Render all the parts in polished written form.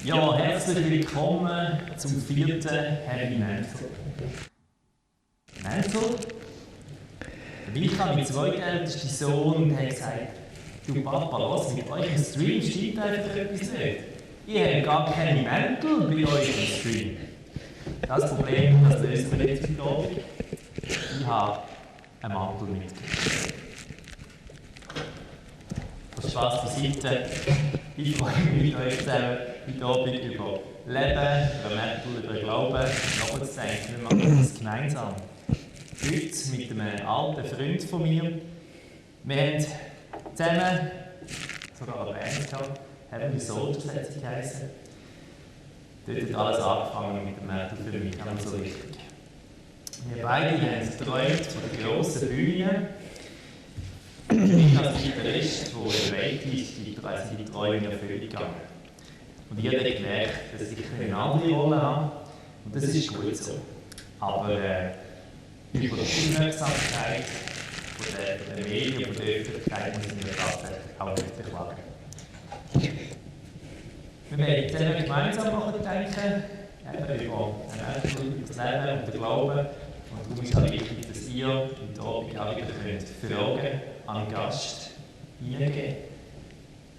Ja, herzlich willkommen zum 4. Heavy Mental. Mental? Ich habe meinen zweitältesten Sohn gesagt, du Papa, was mit eurem Stream stimmt einfach etwas nicht. Ihr habt gar keine Mäntel bei eurem Stream. Das Problem, das lösen wir jetzt heute Abend. Ich habe einen Mantel mitgebracht. Spaß beiseite. Ich freue mich mit euch zusammen heute Abend über Leben, über Mental, über Glauben nachzudenken. Wir machen das gemeinsam. Heute mit einem alten Freund von mir. Wir haben zusammen sogar eine Band gehabt, Heavenly Soldiers hat sie geheißen. Dort hat alles angefangen mit dem Mental für mich, ganz so richtig. Wir beide haben geträumt von der grossen Bühne. Ich als Gitarrist, der weit ist, die Träume in Erfüllung gegangen. Und ich habe gemerkt, dass ich eine andere Rolle habe. Und das ist gut so. Aber über die Aufmerksamkeit von den Medien, von der Öffentlichkeit muss ich mir tatsächlich auch nicht beklagen. Wir werden zusammen gemeinsam denken, über das Leben und den Glauben. Und darum ist es wichtig, dass ihr heute Abend auch wieder Fragen an den Gast hineingeben.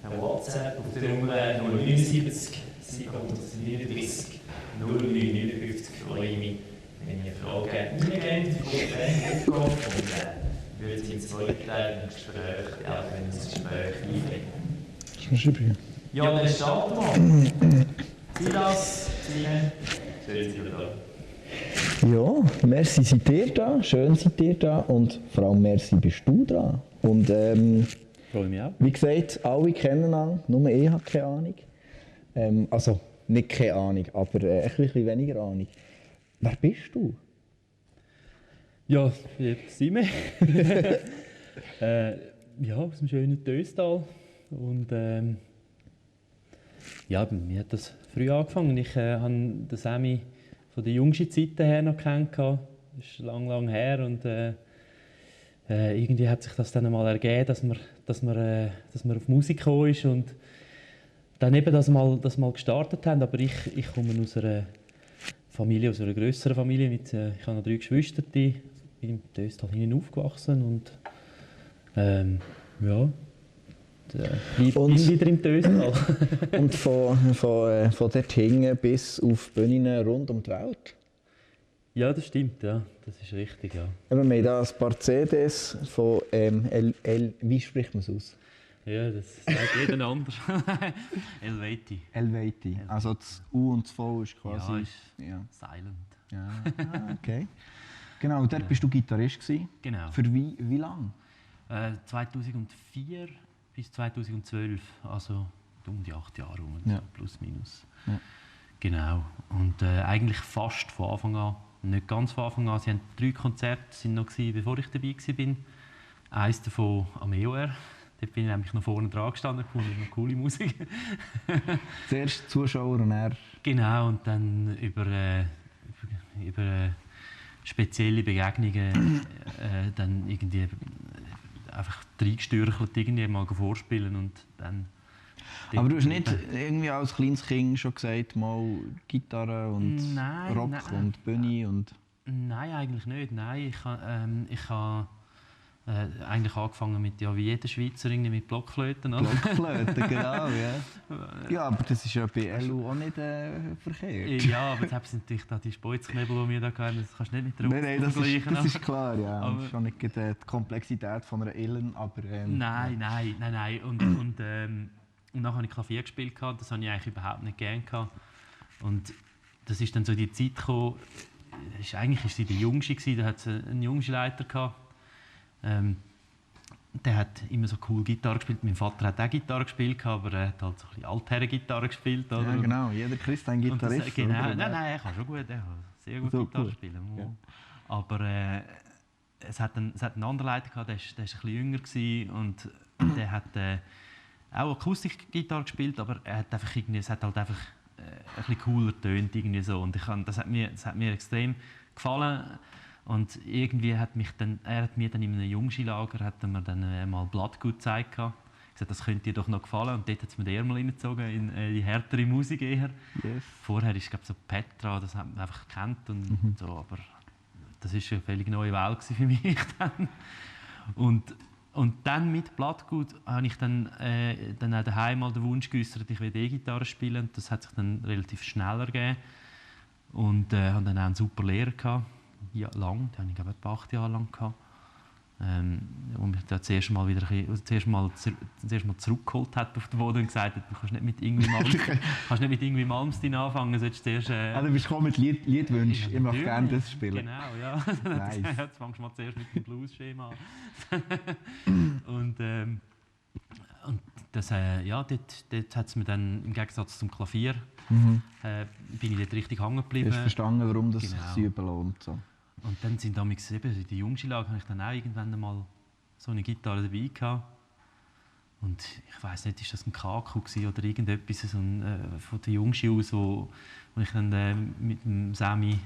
Per WhatsApp auf der Nummer 079 739 0959 freue ich mich, wenn ihr Fragen hineingebt, und würde sie im zweiten Teil im Gespräch, wenn das Gespräch einbringen. Ja, dann starten wir. Silas, Sine, schön, dass ihr da. Ja, merci seid ihr da, schön seid ihr da und vor allem merci bist du da. Und freue mich auch. Wie gesagt, alle kennen ihn, nur ich habe keine Ahnung. Also nicht keine Ahnung, aber ein bisschen weniger Ahnung. Wer bist du? Ja, Sime. Ja, aus dem schönen Töstal. Und ja, bei mir hat das früh angefangen. Ich habe den Semi von der jüngsten Zeiten her noch kennengelernt. Das ist lang her und irgendwie hat sich das dann einmal ergeben, dass man auf Musik gekommen ist und dann eben das mal gestartet haben. Aber ich komme aus einer Familie, aus einer grösseren Familie. Ich habe noch 3 Geschwister, ich bin im Töstal hinten aufgewachsen und ja, bin wieder im Töstal. Und von dort hinten bis auf Bühnen rund um die Welt? Ja, das stimmt, ja. Das ist richtig, ja. Wir haben hier ein paar CDs von wie spricht man es aus? Ja, das sagt jeder anders. Helveti. Helveti. Also das U und das V ist quasi... Ja, ist silent. Ja, okay. Genau, dort bist du Gitarrist gewesen. Genau. Für wie lange? 2004 bis 2012, also um die 8 Jahre rum, ja. So plus minus. Ja. Genau. Und eigentlich fast von Anfang an, nicht ganz von Anfang an. Sie haben 3 Konzerte sind noch gewesen, bevor ich dabei war. Eins davon am EOR. Dort bin ich nämlich noch vorne dran gestanden, das ist noch coole Musik. Zuerst Zuschauer und er. Genau, und dann über spezielle Begegnungen dann irgendwie einfach reingestürchelt, irgendwie mal vorspielen und dann... Aber du hast nicht irgendwie als kleines Kind schon gesagt, mal Gitarre und Rock und Bühne und... Nein, eigentlich nicht. Nein, ich habe eigentlich angefangen mit, ja, wie jeder Schweizer, mit Blockflöten. Blockflöten, genau, ja. Ja, aber das ist ja bei LU auch nicht verkehrt. Ja, aber jetzt haben sie natürlich da die Speuzknebel, die wir da hatten, das kannst du nicht mit der Nein, das ist klar, ja. Aber schon nicht die Komplexität von einer Illen, aber... Nein. Und dann habe ich Klavier gespielt, das habe ich eigentlich überhaupt nicht gerne gehabt. Und das ist dann so die Zeit gekommen, eigentlich war sie die Jüngste, da hat es einen Jungsleiter gehabt. Der hat immer so cool Gitarre gespielt. Mein Vater hat auch Gitarre gespielt, aber er hat halt so ein bisschen Altherren-Gitarre gespielt. Oder? Ja, genau. Jeder Christ ein Gitarrist. Genau. Nein, er kann schon gut, er kann sehr gut so Gitarre spielen. Ja. Aber es hat einen anderen Leiter gehabt, der war ein bisschen jünger und der hat auch Akustikgitarre gespielt, aber es hat halt einfach ein bisschen cooler tönt irgendwie so. Und das hat mir extrem gefallen. Und irgendwie hat er mir dann in einem Jungschi-Lager mal Bloodgood gezeigt. gesagt, das könnte dir doch noch gefallen. Und dort hat es mir den Ärmel reingezogen, in die härtere Musik eher. Yes. Vorher ist, glaube so Petra, das hat man einfach gekannt und so, aber das war eine völlig neue Welt für mich dann. Und dann mit Blattgut habe ich dann auch daheim mal den Wunsch geäußert, ich will E-Gitarre spielen. Das hat sich dann relativ schnell ergeben. Und hatte dann auch einen super Lehrer gehabt, ja, lang, den habe ich glaube etwa 8 Jahre lang gehabt. Und mich da zuerst mal zurückgeholt hat auf den Boden und gesagt hat, du kannst nicht mit irgendwie Malmsteen anfangen, sollst zuerst... Du bist gekommen mit Liedwünschen, ich möchte gerne das spielen. Genau, ja. Nice. Jetzt fängst du mal zuerst mit dem Blues-Schema an. und das, dort hat es mir dann, im Gegensatz zum Klavier, bin ich dort richtig hängen geblieben. Du hast verstanden, warum das Genau. sich lohnt. So. Und dann sind damals eben in der Jungskilage habe ich dann auch irgendwann mal so eine Gitarre dabei gehabt. Und ich weiss nicht, ist das ein Kaku oder irgendetwas so von der Jungski aus, wo ich dann mit dem Sammy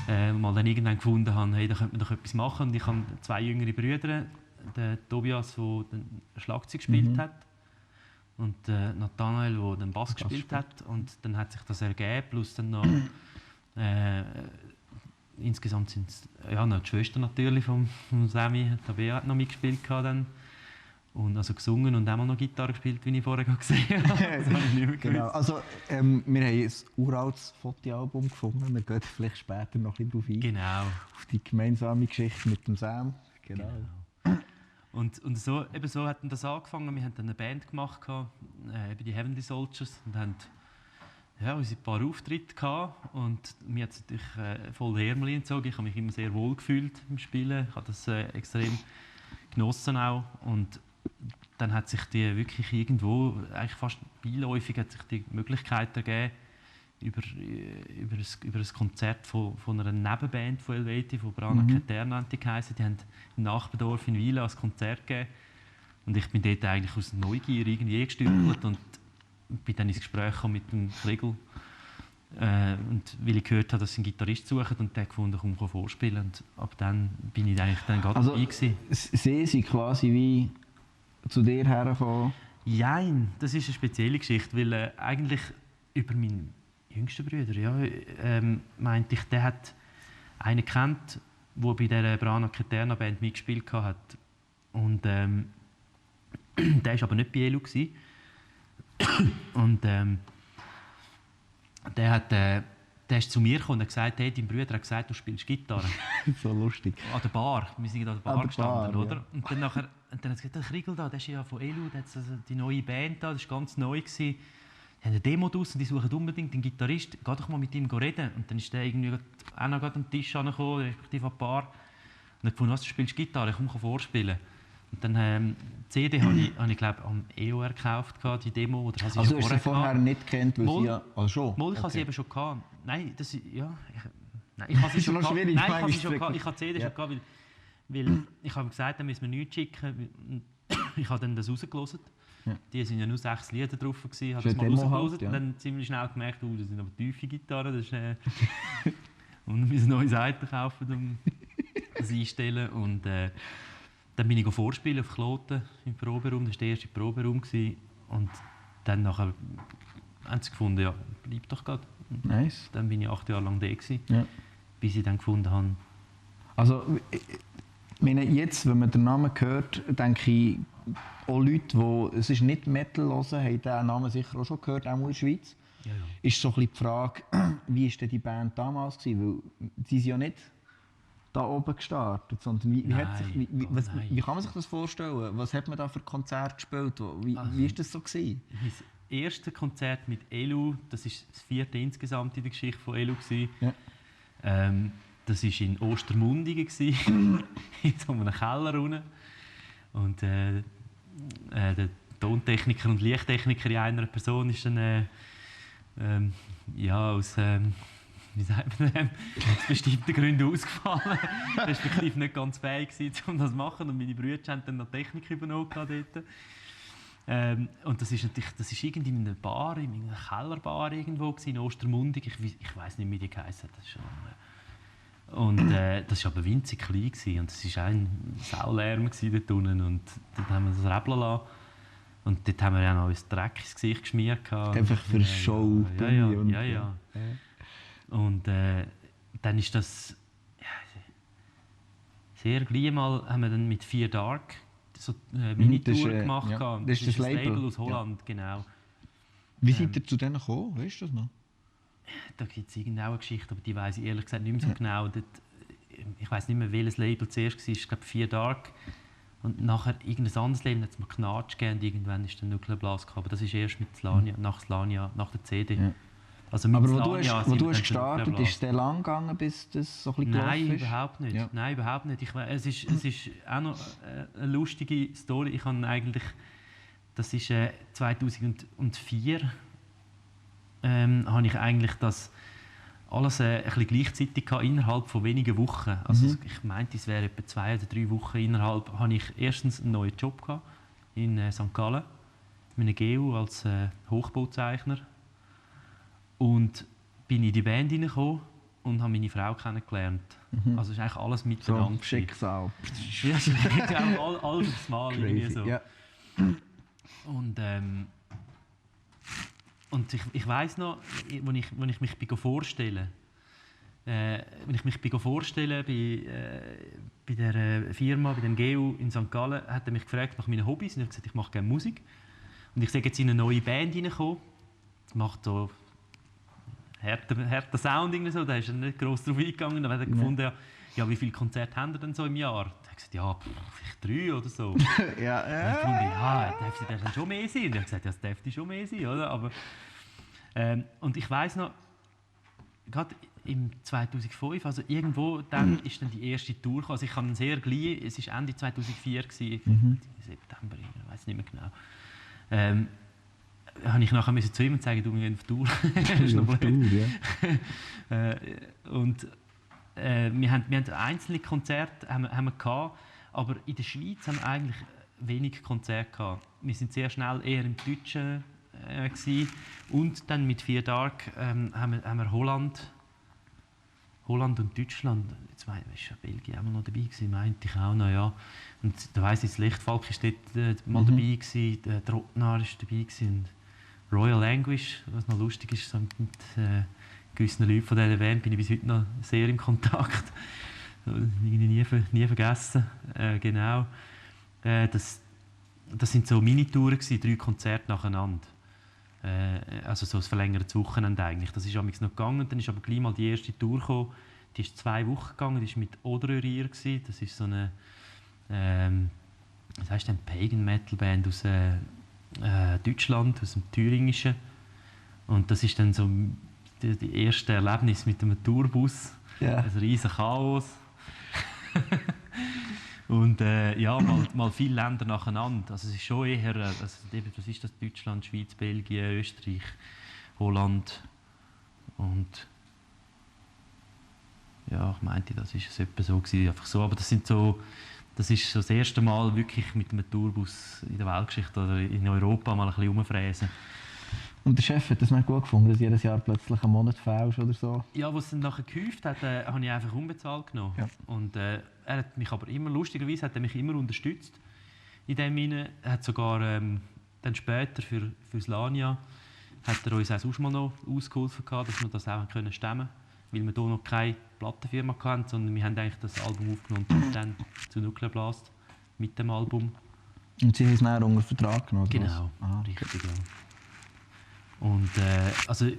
mal dann irgendwann gefunden habe, hey, da könnte man doch etwas machen. Und ich habe 2 jüngere Brüder, den Tobias, der Schlagzeug gespielt hat, und Nathanael, der den Bass gespielt hat. Und dann hat sich das ergeben, plus dann noch insgesamt sind es noch die Schwester natürlich vom Sammy, Tabea hat noch mitgespielt dann. Und also gesungen und auch mal noch Gitarre gespielt, wie ich vorher gesehen habe. Das habe ich nicht mehr genau. Also, wir haben ein uraltes Fotoalbum gefunden. Wir gehen vielleicht später noch ein bisschen darauf ein. Genau. Auf die gemeinsame Geschichte mit dem Sam. Genau. Und so hat das angefangen. Wir haben dann eine Band gemacht, eben die Heavenly Soldiers, und haben unsere paar Auftritte gehabt. Und mir hat es natürlich voll den Ärmel gezogen. Ich habe mich immer sehr wohl gefühlt im Spielen. Ich habe das extrem genossen auch. Und dann hat sich die wirklich irgendwo, eigentlich fast beiläufig, hat sich die Möglichkeit ergeben, über ein Konzert von einer Nebenband von Helveti, von Brana Keterna, die geheißen. Die haben im Nachbardorf in Wien ein Konzert gegeben. Und ich bin dort eigentlich aus Neugier irgendwie gestürzt und bin dann ins Gespräch gekommen mit dem Kriegel. Und weil ich gehört habe, dass sie einen Gitarrist suchen, und der gefunden, komm vorspielen. Und ab dann bin ich eigentlich dann gerade dabei gewesen. Sie sind quasi wie zu dir hergekommen? Nein, das ist eine spezielle Geschichte, weil eigentlich über meinen jüngsten Bruder, meinte ich, der hat einen kennt, der bei dieser Brana Keterna Band mitgespielt hat. Und der war aber nicht bei Elu. Und der ist zu mir gekommen und hat gesagt, hey, dein Bruder hat gesagt, du spielst Gitarre. So lustig. An der Bar. Wir sind an der Bar gestanden, oder? Ja. Und dann hat er gesagt, der Kriegel da, der ist ja von Elu, der hat die neue Band da, das war ganz neu. Die haben eine Demo draus und die suchen unbedingt einen Gitarrist. Geh doch mal mit ihm reden. Und dann ist der irgendwie auch noch an den Tisch angekommen, respektive an die Bar. Und hat gefunden, was, du spielst Gitarre, komm vorspielen. Und dann die CD habe ich glaube am EOR gekauft, die Demo. Oder also du hast sie vorher nicht gekannt, weil sie ja... Also schon? Mal, ich habe sie eben schon gehabt. Nein, das ist... Ja, ich habe sie schon gehabt. Nein, ich habe sie schon gehabt. Ich habe die CD schon gehabt, weil ich habe gesagt, da müssen wir nichts schicken. Ich habe dann das rausgelassen. Ja. Die waren ja nur 6 Lieder drauf. Ich habe das mal rausgelassen und dann ziemlich schnell gemerkt, das sind aber tiefe Gitarren. Das ist, und wir müssen neue Seiten kaufen, um das einstellen. Und dann bin ich vorspielen auf Kloten im Proberaum. Das war der erste Proberaum. Und dann nachher haben sie gefunden, ja, bleib doch gerade. Nice. Dann bin ich 8 Jahre lang da gewesen, bis ich dann gefunden habe. Also, jetzt, wenn man den Namen hört, denke ich, auch Leute, die es ist nicht Metal hören, haben diesen Namen sicher auch schon gehört, auch in der Schweiz. Ja. Ist so ein bisschen die Frage, wie war denn die Band damals gewesen? Weil sie sind ja nicht da oben gestartet, sondern wie kann man sich das vorstellen? Was hat man da für Konzerte gespielt? Wie war das so gewesen? Mein erstes Konzert mit Elu, das ist das 4. insgesamt in der Geschichte von Elu gewesen. Ja. Das war in Ostermundigen, in so einem Keller unten. Und der Tontechniker und Lichttechniker in einer Person ist dann aus wie sagt man dem, aus bestimmten Gründen ausgefallen. Respektive nicht ganz fähig gewesen, um das zu machen. Und meine Brüder haben dann noch Technik übernommen dort. Und das ist irgendwie in einer Bar, in einer Kellerbar irgendwo in Ostermundigen. Ich weiss nicht, wie die geheißen hat. Und das war aber winzig klein gewesen. Und es war auch ein Saulärm dort unten. Und dann haben wir das Räbeln lassen. Und dort haben wir ja noch uns Dreck ins Gesicht geschmiert. Einfach für Show. Ja. Und dann ist das... sehr gleich mal haben wir dann mit 4 Dark so Minitouren gemacht. Ja. Das ist das ein Label aus Holland, ja. genau. Wie seid ihr zu denen gekommen? Weißt du das noch? Da gibt es irgendeine eine Geschichte, aber die weiss ich ehrlich gesagt nicht mehr so genau. Ich weiss nicht mehr, welches Label zuerst war. Ich glaube 4 Dark. Und nachher irgendein anderes Label hat es mir Knatsch gegeben und irgendwann ist der Nuclear Blast gekommen. Aber das ist erst mit Slania, nach der CD. Ja. Also mit aber Slania, wo du hast gestartet, ist es sehr lang gegangen, bis das so ein bisschen Nein, ist? überhaupt nicht. Ja. Nein, überhaupt nicht. Es ist auch noch eine lustige Story. Ich habe eigentlich, das ist 2004, habe ich eigentlich das alles ein bisschen gleichzeitig gehabt, innerhalb von wenigen Wochen. Also ich meinte, es wäre etwa 2 oder 3 Wochen innerhalb, habe ich erstens einen neuen Job gehabt in St. Gallen mit einer GU als Hochbauzeichner. Und bin in die Band hineingekommen und habe meine Frau kennengelernt. Also es ist eigentlich alles miteinander. So, Schicksal. Ja, es ist alles aufs Mal irgendwie so. Ja. Und ich weiss noch, als ich mich vorstellen bei der Firma, bei dem GU in St. Gallen, hat er mich gefragt nach meinen Hobbys und ich habe gesagt, ich mache gerne Musik. Und ich sage jetzt in eine neue Band hineingekommen, macht so harter Sound irgendwie so, da ist er nicht gross drauf eingegangen. Dann hat er gefunden, ja, wie viele Konzerte haben wir denn so im Jahr? Da hat gesagt, ja, vielleicht 3 oder so. Ja. Ich fand, ja, darf dann schon mehr sein? Und ich habe gesagt, ja, es dürfte schon mehr sein, oder? Aber, und ich weiss noch, gerade im 2005, also irgendwo, dann ist dann die erste Tour gekommen. Also ich kann sehr gleich, es war Ende 2004, September, ich weiß nicht mehr genau. Habe ich nachher zu ihm sagen, du musst auf Tour. Das ist noch blöd. Und wir haben einzelne Konzerte haben wir gehabt, aber in der Schweiz haben wir eigentlich wenig Konzerte gehabt. Wir sind sehr schnell eher im Deutschen gewesen. Und dann mit 4 Dark haben wir Holland und Deutschland. Jetzt ist ja Belgien auch noch dabei gewesen, meinte ich auch noch, ja. Und da weiss ich, das Lichtfalk war dort mal dabei gewesen, der Trottnar war dabei gewesen. Royal Language, was noch lustig ist, so mit gewissen Leuten von dieser Band bin ich bis heute noch sehr im Kontakt. Nie vergessen. Genau. Das sind so Minitouren gewesen, 3 Konzerte nacheinander. Also so ein verlängertes Wochenende eigentlich. Das ist amigs noch gegangen. Dann ist aber gleich mal die erste Tour gekommen. Die ist 2 Wochen gegangen. Die war mit Odrörier. Das ist so eine was heißt denn, Pagan Metal Band aus Deutschland, aus dem Thüringischen. Und das ist dann so die erste Erlebnis mit einem Tourbus. Ja. Ein riesen Chaos. Und ja, mal viele Länder nacheinander. Also es ist schon eher, was ist das? Deutschland, Schweiz, Belgien, Österreich, Holland und ja, ich meinte, das ist es etwa so gewesen, einfach so. Aber das ist so das erste Mal wirklich mit einem Tourbus in der Weltgeschichte oder in Europa mal ein bisschen rumfräsen. Und der Chef hat das nicht gut gefunden, dass jedes Jahr plötzlich einen Monat fällst oder so? Ja, was es dann nachher gehäuft hat, habe ich einfach unbezahlt genommen. Ja. Und er hat mich aber immer, lustigerweise hat er mich immer unterstützt in dem Sinne. Er hat sogar dann später für Slania hat er uns auch mal noch ausgeholfen, dass wir das auch stemmen können, weil wir hier noch keine Plattenfirma hatten, sondern wir haben eigentlich das Album aufgenommen und dann zu Nuclear Blast mit dem Album. Und Sie haben es dann unter Vertrag genommen? Genau, richtig, ja. Und also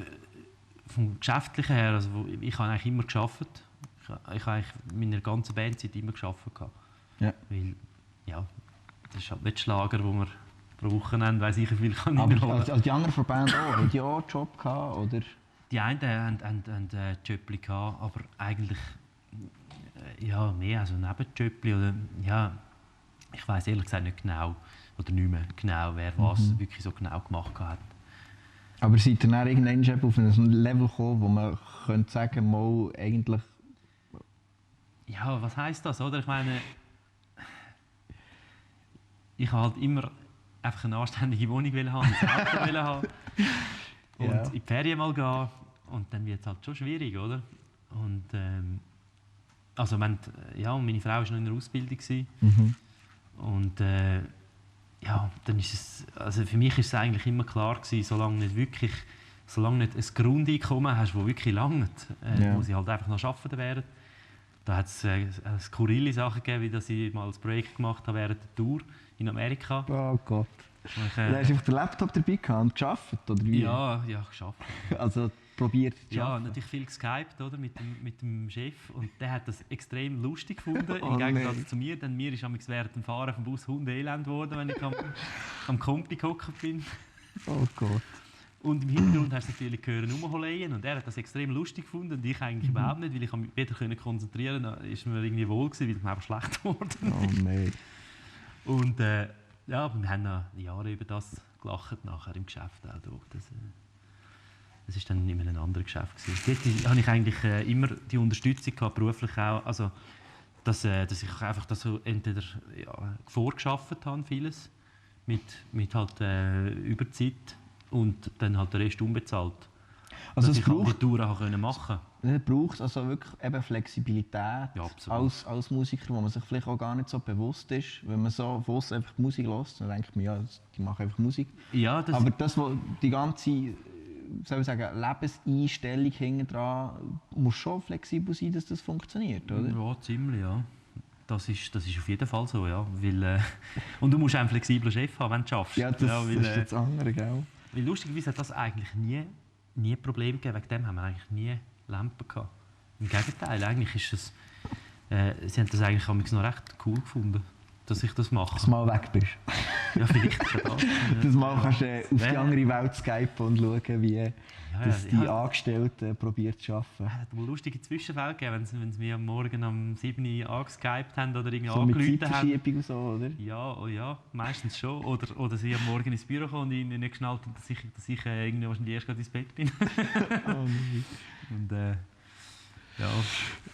vom Geschäftlichen her, also ich habe eigentlich immer gearbeitet. Ich habe eigentlich in meiner ganzen Bandzeit immer gearbeitet. Ja. Weil, ja, das ist halt nicht Schlager, wo man pro Wochenende weiss ich wie viel kann aber holen. Also die anderen von der Band auch? Haben die auch einen Job gehabt, oder? Die einen haben Jöppli gehabt, aber eigentlich ja, mehr also Nebenjöppli oder ja, ich weiss ehrlich gesagt nicht genau oder nicht mehr genau, wer was wirklich so genau gemacht hat. Aber seid ihr dann irgendwann auf ein Level gekommen, wo man könnte sagen, mal eigentlich... Ja, was heisst das, oder? Ich meine, ich wollte halt immer einfach eine anständige Wohnung haben, ein Auto haben und in die Ferien mal gehen. Und dann wird es halt schon schwierig, oder? Und also meine Frau war noch in der Ausbildung. Und ja, dann ist es, also für mich ist es eigentlich immer klar gewesen, solange nicht ein Grundeinkommen hast, das wirklich langt, muss ich halt einfach noch arbeiten werden. Da hat es skurrile Sachen gegeben, wie dass ich mal ein Projekt gemacht habe während der Tour in Amerika. Oh Gott. Da hast du einfach den Laptop dabei gehabt und gearbeitet, oder wie? Ja, geschafft. Also probiert zu Ja, arbeiten. natürlich viel geskypt, oder, mit dem Chef. Und der hat das extrem lustig gefunden, im Gegensatz zu mir. Denn mir ist während dem Fahren vom Bus hundeelend geworden, wenn ich am Kompi gehockt bin. Oh Gott. Und im Hintergrund hast du natürlich gehört rumholen und er hat das extrem lustig gefunden und ich eigentlich überhaupt nicht, weil ich mich weder konzentrieren konnte, ist mir irgendwie wohl gewesen, weil es mir einfach schlecht geworden ist. Oh nein. Und ja, wir haben noch Jahre über das gelacht nachher im Geschäft auch durch. Das ist dann in einem anderen Geschäft gewesen. Dort habe ich eigentlich immer die Unterstützung gehabt, beruflich auch, also dass ich einfach das so entweder vorgeschafft habe, vieles mit halt Überzeit. Und dann halt der Rest unbezahlt. Also dass es ich braucht, halt die Touren auch machen konnte. Es braucht also wirklich eben Flexibilität als Musiker, wo man sich vielleicht auch gar nicht so bewusst ist. Wenn man so von aussen einfach Musik hört, dann denkt man, ja, die machen einfach Musik. Ja, aber das, wo die ganze soll ich sagen, Lebenseinstellung hinten dran, muss schon flexibel sein, dass das funktioniert, oder? Ja, ziemlich, ja. Das ist auf jeden Fall so, ja. Weil, und du musst auch einen flexiblen Chef haben, wenn du schaffst. Ja, das ist das andere, gell? Weil lustigerweise hat das eigentlich nie ein Problem gegeben. Wegen dem haben wir eigentlich nie Lampen gehabt. Im Gegenteil, eigentlich ist es... sie haben das eigentlich noch recht cool gefunden, dass ich das mache. Dass du mal weg bist. Ja, vielleicht ist das. Dass mal kannst auf die andere Welt skypen und schauen, wie die Angestellten probiert zu arbeiten. Es hat mal lustige Zwischenfälle gegeben, wenn sie mir am Morgen um 7 Uhr angeskypt haben oder irgendwie so angerufen mit Zeitverschiebung und so, oder? Ja, oh ja, meistens schon. Oder sie am Morgen ins Büro kommen und ihnen nicht geschnallt haben, dass ich irgendwie wahrscheinlich erst gerade ins Bett bin. Und ja.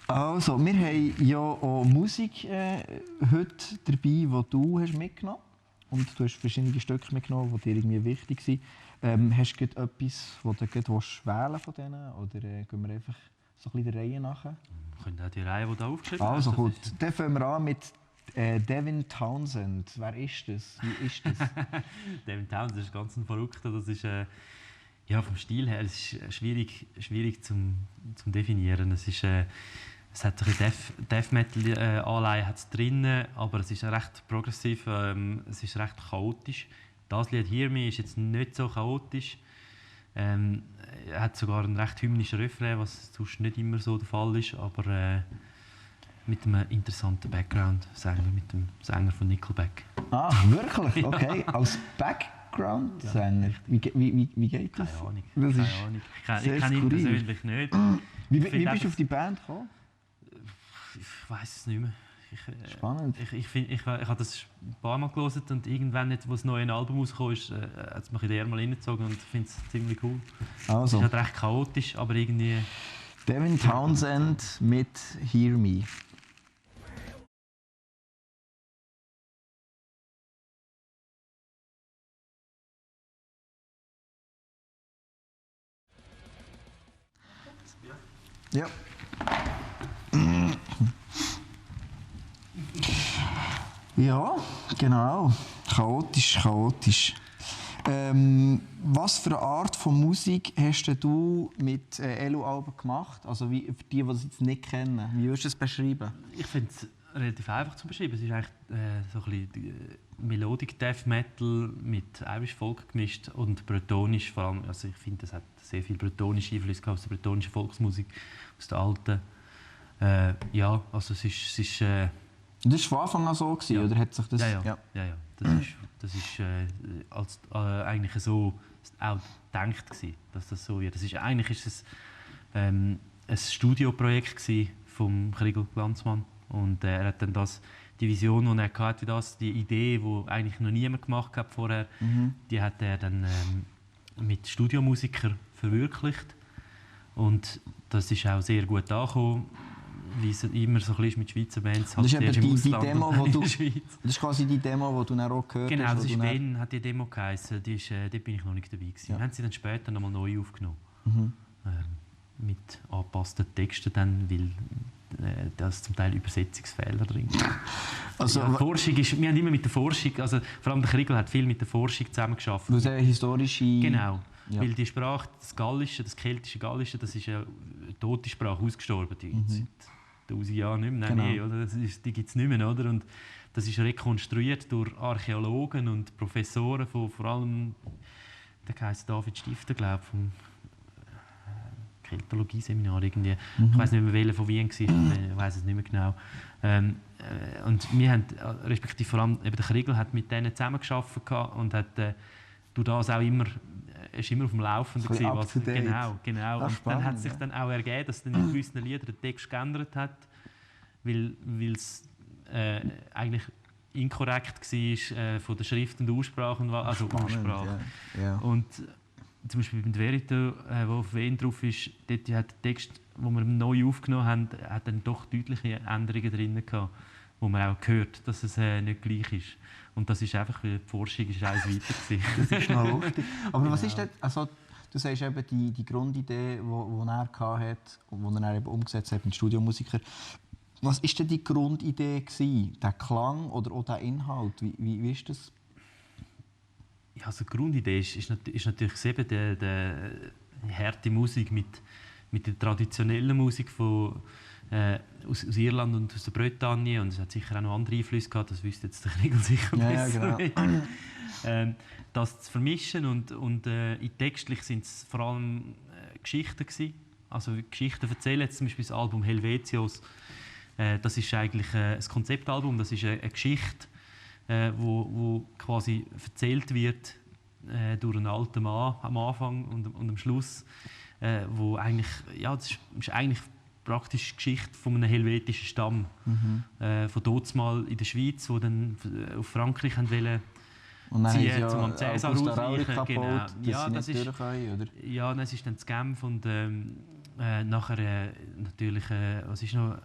Also, wir haben ja auch Musik heute dabei, die du hast mitgenommen hast. Und du hast verschiedene Stücke mitgenommen, die dir irgendwie wichtig waren. Hast du etwas, das du wählen von denen? Oder gehen wir einfach so ein bisschen der Reihe nach? Wir können auch die Reihe, die du aufgeschrieben hast. Also gut, dann fangen wir an mit Devin Townsend. Wer ist das? Wie ist das? Devin Townsend ist ganz ein Verrückter. Das ist, ja, vom Stil her es ist schwierig zum definieren. Es hat ein bisschen Death Metal Anleihen drin, aber es ist recht progressiv, es ist recht chaotisch. Das Lied Hear Me ist jetzt nicht so chaotisch. Er hat sogar einen recht hymnischen Refrain, was sonst nicht immer so der Fall ist, aber mit einem interessanten Background-Sänger, mit dem Sänger von Nickelback. Ah, wirklich? Okay, als Background-Sänger. Wie geht das? Keine Ahnung. Ich kenne ihn persönlich nicht. Wie bist du auf die Band gekommen? Ich weiß es nicht mehr. Spannend. Ich habe das ein paar Mal gelesen und irgendwann, wo das neue Album rausgekommen ist, hat es mich in den Ärmel reingezogen und ich finde es ziemlich cool. Also. Es ist halt recht chaotisch, aber irgendwie... Devin Townsend mit Hear Me. Ja. Ja, genau. Chaotisch. Was für eine Art von Musik hast du mit Elo-Alben gemacht? Also wie, für die es jetzt nicht kennen, wie würdest du es beschreiben? Ich finde es relativ einfach zu beschreiben. Es ist eigentlich so ein bisschen Melodic Death Metal mit Irish Folk gemischt und bretonisch vor allem. Also ich finde, es hat sehr viel bretonische Einflüsse aus der bretonischen Volksmusik, aus der alten. Ja, also es ist das war von Anfang an so gewesen, ja. Oder hat sich das? Ja. Das ist eigentlich so auch gedacht gewesen, dass das so wird. Eigentlich ist es ein Studioprojekt gewesen vom Kriegl Glanzmann und er hat dann die Vision, die er hatte, die Idee, die eigentlich noch niemand gemacht hat vorher, die hat er dann mit Studiomusikern verwirklicht und das ist auch sehr gut angekommen. Wie es immer so ein bisschen mit Schweizer Bands halt. Das ist eben die Demo, das ist quasi die Demo, die du dann auch gehört genau, hast. Genau, das ist «Wenn» hat die Demo geheißen. Dort bin ich noch nicht dabei gewesen. Ja. Wir haben sie dann später nochmal neu aufgenommen. Mit angepassten Texten dann, weil da ist zum Teil Übersetzungsfehler drin. Also, ja, Forschung ist, wir haben immer mit der Forschung, also vor allem der Kriegel hat viel mit der Forschung zusammengearbeitet. Was historische... Genau, ja. weil die Sprache, das Gallische, das keltische Gallische, das ist eine tote Sprache, ausgestorben. Die gibt es seit 1000 Jahren nicht mehr. Genau. Nee, oder? Die gibt es nicht mehr. Oder? Und das ist rekonstruiert durch Archäologen und Professoren von vor allem, der heisst David Stifter, glaube ich, vom Keltologie-Seminar irgendwie. Ich weiß nicht mehr, welcher von Wien war, ich weiß es nicht mehr genau. Und wir haben, respektive vor allem eben der Kriegel, hat mit denen zusammengearbeitet und hat durch das auch immer, ist immer auf dem Laufenden gewesen, was, genau. Und dann hat es sich dann auch ergeben, dass dann in gewissen Liedern der Text geändert hat, weil es eigentlich inkorrekt war von der Schrift und der Aussprache, also Aussprache. Ja. Und zum Beispiel beim Verito, wo auf Wien drauf ist, dort hat der Text, den wir neu aufgenommen haben, hat dann doch deutliche Änderungen drin gehabt, wo man auch hört, dass es nicht gleich ist. Und das ist einfach, weil die Forschung ist eins weiter gewesen. Das ist noch lustig. Aber was ist denn, also du sagst eben die Grundidee, die er hatte und die er eben umgesetzt hat mit Studiomusiker. Was war denn die Grundidee gewesen? Der Klang oder auch der Inhalt? Wie ist das? Ja, also die Grundidee ist natürlich eben die harte Musik mit der traditionellen Musik aus Irland und aus der Bretagne. Und es hat sicher auch noch andere Einflüsse gehabt, das wüsste jetzt der Kriegel sicher besser. Genau. Das zu vermischen und textlich sind es vor allem Geschichten gewesen. Also Geschichten erzählen, jetzt zum Beispiel das Album Helvetios. Das ist eigentlich ein Konzeptalbum, das ist eine Geschichte, wo quasi erzählt wird durch einen alten Mann am Anfang und am Schluss, wo eigentlich, ja, das ist eigentlich praktisch die Geschichte von einem helvetischen Stamm, von dort mal in der Schweiz, wo dann auf Frankreich wollten ziehen, um am Cäsar ausweichen. Genau. Ja, das ist ja, das ist dann das Genf und nachher natürlich, was ist noch?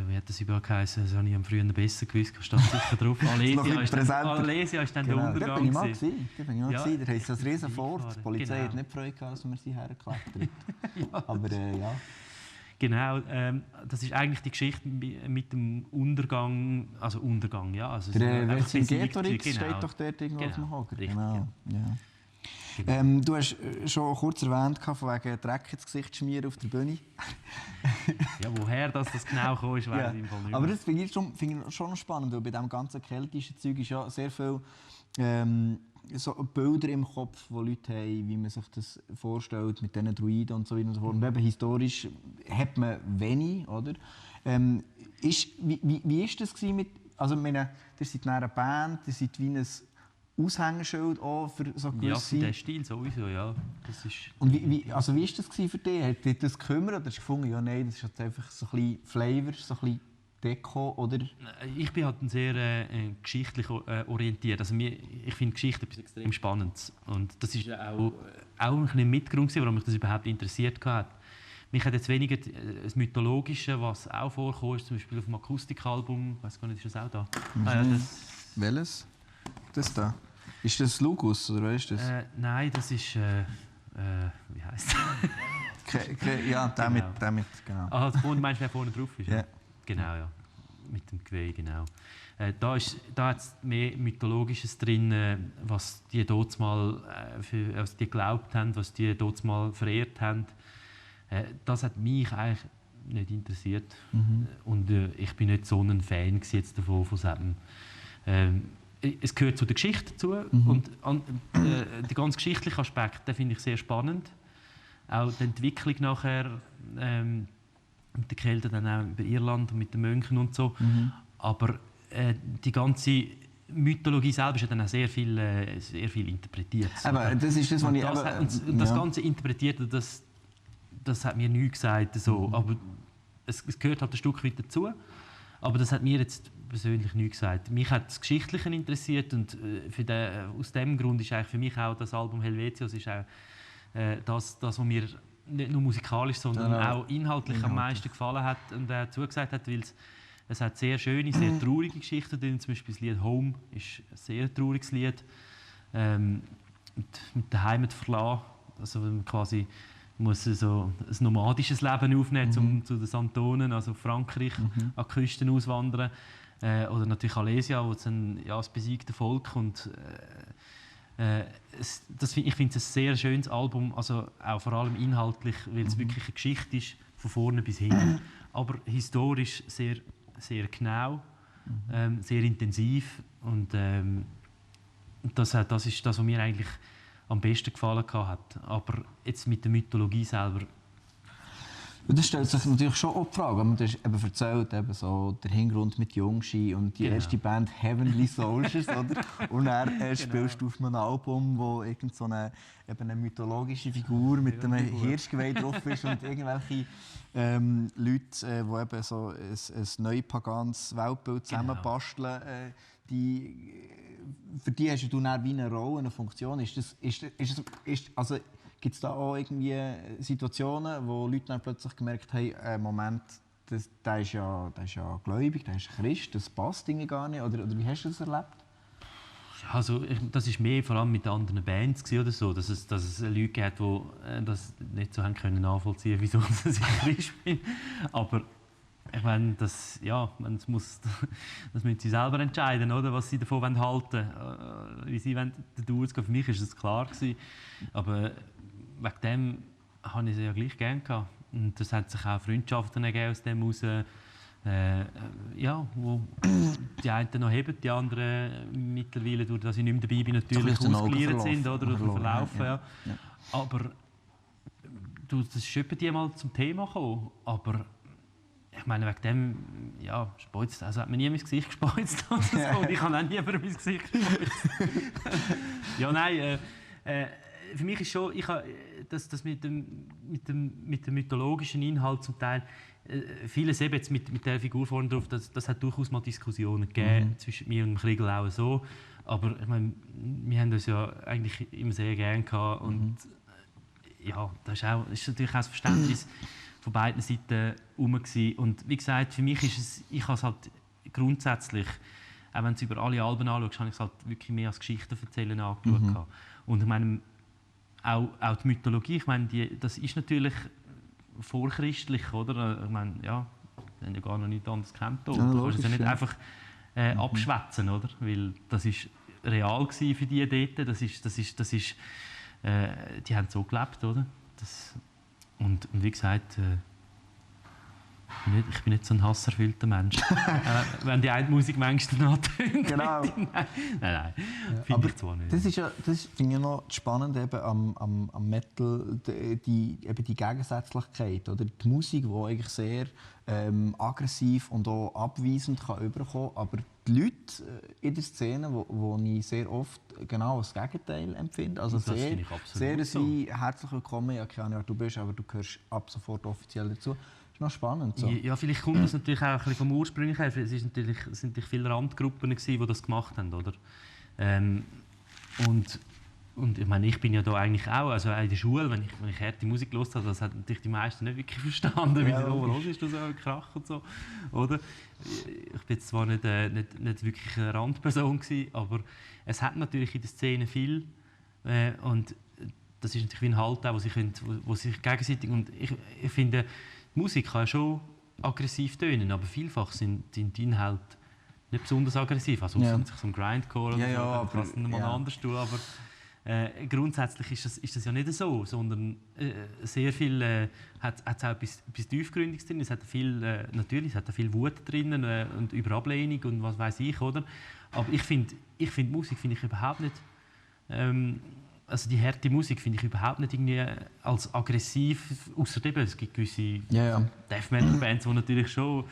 Wie hat das überhaupt geheißen? Das habe ich am früher besser gewusst. Stand sicher drauf. Alesia ist dann der Untergang. Da bin ich mal gewesen. Da heisst das riesen Fort. Die Polizei hat nicht Freude gehabt, dass wir sie hergeklettert. Aber ja. Genau, das ist eigentlich die Geschichte mit dem Untergang. Also Untergang, ja. Also der Vercingetorix steht doch dort irgendwo auf dem Hager. Genau. Ja. Du hast schon kurz erwähnt, von wegen Dreck ins Gesicht schmieren auf der Bühne. Ja, woher das genau kam, ist, weiß ich im Fall nicht mehr. Aber das finde ich schon spannend, weil bei diesem ganzen keltischen Zeug ist ja sehr viel so Bilder im Kopf, die Leute haben, wie man sich das vorstellt mit diesen Druiden und so weiter und so fort. Und eben historisch hat man wenig, oder? Wie ist das mit... Also, ich meine, ihr seid eine Band, ihr seid wie ein Aushängeschild auch für so gewisse... Ja, für den Stil sowieso, ja. Das ist und wie war das für dich? Hat dich das gekümmert oder hast du gefunden, ja nein, das ist jetzt einfach so ein bisschen Flavor, so ein bisschen Deko, oder? Ich bin halt sehr geschichtlich orientiert. Also ich finde Geschichte etwas extrem Spannendes. Und das war auch ein bisschen Mitgrund, warum mich das überhaupt interessiert hat. Mich hat jetzt weniger das Mythologische, was auch vorkommt, zum Beispiel auf dem Akustikalbum. Ich weiß gar nicht, ist das auch da? Welches? Das da? Ist das Lugus oder was ist das? Nein, das ist wie heisst das? Ja, damit, genau. Ah, du meinst, wer vorne drauf ist? Ja. Genau, ja. Mit dem Geweih, genau. Da hat es mehr Mythologisches drin, was die dort mal was die geglaubt haben, was die dort mal verehrt haben. Das hat mich eigentlich nicht interessiert. Und ich bin nicht so ein Fan jetzt davon, von Seppen. Es gehört zu der Geschichte dazu und der ganz geschichtliche Aspekt, den finde ich sehr spannend. Auch die Entwicklung nachher mit den Kelten, dann auch über Irland und mit den Mönchen und so. Aber die ganze Mythologie selber ist ja dann auch sehr viel interpretiert. Aber das ist das, was ich... Das ganze Interpretierte, das hat mir nichts gesagt. So. Aber es gehört halt ein Stück weit dazu. Aber das hat mir jetzt persönlich nichts gesagt. Mich hat das Geschichtliche interessiert und aus diesem Grund ist eigentlich für mich auch das Album Helvetios ist auch das, was mir nicht nur musikalisch, sondern auch inhaltlich am meisten gefallen hat und zugesagt hat, weil es hat sehr schöne, sehr traurige Geschichten drin. Zum Beispiel das Lied «Home» ist ein sehr trauriges Lied. Mit der Heimat verlassen, also quasi muss so ein nomadisches Leben aufnehmen, um zu den Santonen, also Frankreich, an die Küsten auswandern. Oder natürlich Alesia, wo das besiegte Volk und ich finde es ein sehr schönes Album, also auch vor allem inhaltlich, weil es wirklich eine Geschichte ist, von vorne bis hinten. Aber historisch sehr, sehr genau, sehr intensiv und das ist das, was mir eigentlich am besten gefallen hat. Aber jetzt mit der Mythologie selber. Und das stellt sich natürlich schon auch die Frage, wenn man das eben erzählt, eben so der Hintergrund mit Jungski und die erste Band Heavenly Soldiers, oder? Und dann spielst du auf einem Album, wo irgend so eine mythologische Figur mit einem Hirschgeweih drauf ist und irgendwelche Leute, die eben so ein neupaganes Weltbild zusammenbasteln, für die hast du dann wie eine Rolle, eine Funktion. Also, gibt es da auch irgendwie Situationen, wo Leute dann plötzlich gemerkt haben, Moment, der ist ja gläubig, der ist Christ, das passt irgendwie gar nicht? Oder wie hast du das erlebt? Also, das war mehr vor allem mit anderen Bands oder so, dass es Leute gab, die das nicht so haben können nachvollziehen, wieso ich Christ bin. Aber ich meine, das müssen sie selber entscheiden, oder, was sie davon halten wollen, wie sie durchgehen. Für mich war das klar gewesen. Aber wegen dem habe ich sie ja gleich gerne gehabt. Und das hat sich auch Freundschaften ergeben aus dem heraus, wo die einen noch heben, die anderen mittlerweile, durch dass ich nicht mehr dabei bin, natürlich ausgeliehen sind oder verlaufen. Ja. Aber das ist etwa die mal zum Thema gekommen. Aber ich meine, wegen dem, speuzt, also hat man nie mein Gesicht gespeuzt oder so. Und ich habe auch nie über mein Gesicht gespeuzt. Für mich ist schon, das mit dem mythologischen Inhalt zum Teil, vieles eben jetzt mit der Figur vorne drauf, das hat durchaus mal Diskussionen gegeben, zwischen mir und dem Kriegel auch so. Aber ich meine, wir haben uns ja eigentlich immer sehr gerne gehabt und das ist natürlich auch das Verständnis von beiden Seiten herum gewesen. Und wie gesagt, für mich ist es, ich habe es halt grundsätzlich, auch wenn du über alle Alben anschaust, habe ich es halt wirklich mehr als Geschichten erzählen angeschaut. Und ich meine, auch die Mythologie, ich meine, das ist natürlich vorchristlich, oder? Ich meine, wir haben ja gar noch nichts anderes gekannt. Du kannst es ja nicht einfach abschwätzen, oder? Weil das ist real gewesen für die dort, die haben so gelebt, oder? Und wie gesagt, ich bin nicht so ein hasserfüllter Mensch. Wenn die eine Musik manchmal nachtönt. Genau. Nein, finde ich zwar nicht. Das finde ich noch spannend eben am Metal, die Gegensätzlichkeit. Oder? Die Musik, die eigentlich sehr aggressiv und auch abweisend überkommen kann, aber die Leute in der Szene, wo ich sehr oft genau das Gegenteil empfinde. Also sehr herzlich willkommen, ja, keine Ahnung, wer du bist, aber du gehörst ab sofort offiziell dazu. Das ist noch spannend. So. Ja, vielleicht kommt das natürlich auch ein bisschen vom Ursprung her. Es sind natürlich viele Randgruppen, die das gemacht haben, oder? Und ich meine, ich bin ja da eigentlich auch, also in der Schule, wenn ich harte Musik gehört habe, das haben natürlich die meisten nicht wirklich verstanden, wie los ist das so ein Krach und so, oder? Ich bin jetzt zwar nicht wirklich eine Randperson gewesen, aber es hat natürlich in der Szene viel und das ist natürlich wie ein Halt auch, wo sich gegenseitig, und ich finde, die Musik kann ja schon aggressiv tönen, aber vielfach sind die Inhalte nicht besonders aggressiv, also sich so ein Grindcore oder so, kann es nochmal anders tun, aber grundsätzlich ist das ja nicht so, sondern sehr viel hat es auch etwas Tiefgründiges drin. Es hat viel, natürlich, es hat viel Wut drin und über Ablehnung und was weiß ich, oder? Aber ich finde Musik finde ich überhaupt nicht, also die harte Musik finde ich überhaupt nicht irgendwie als aggressiv, außer eben, es gibt gewisse Death Metal Bands, die natürlich schon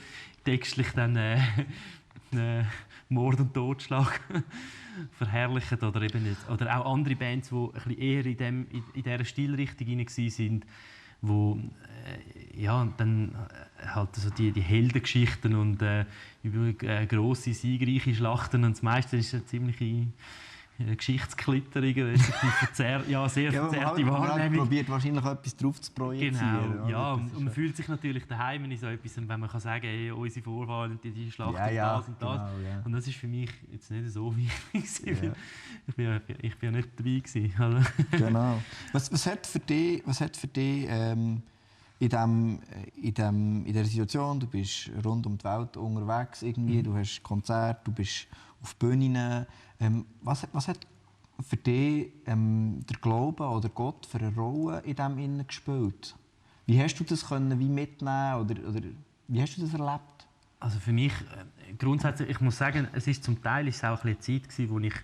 textlich dann Mord und Totschlag verherrlichen oder eben nicht. Oder auch andere Bands, die ein bisschen eher in dieser Stilrichtung hinein waren, wo dann halt so die Heldengeschichten und über grosse, siegreiche Schlachten, und das meiste ist eine ziemliche Geschichtsklitterung, sehr verzerrte Wahrnehmung. Man probiert wahrscheinlich etwas drauf zu projizieren. Genau, ja. Und man fühlt sich natürlich daheim in so etwas, wenn man kann sagen, hey, unsere Vorfahren, die Schlacht und das und das. Genau, ja. Und das ist für mich jetzt nicht so wichtig. Ja. Ich bin ja nicht dabei gewesen. Also. Genau. Was hat für dich in dieser Situation, du bist rund um die Welt unterwegs, irgendwie, du hast Konzerte, du bist auf Bühnen. Was hat für dich der Glaube oder Gott für eine Rolle in dem Innen gespielt? Wie hast du das mitnehmen oder wie hast du das erlebt? Also für mich grundsätzlich, ich muss sagen, es ist zum Teil ist es auch eine Zeit gewesen, wo ich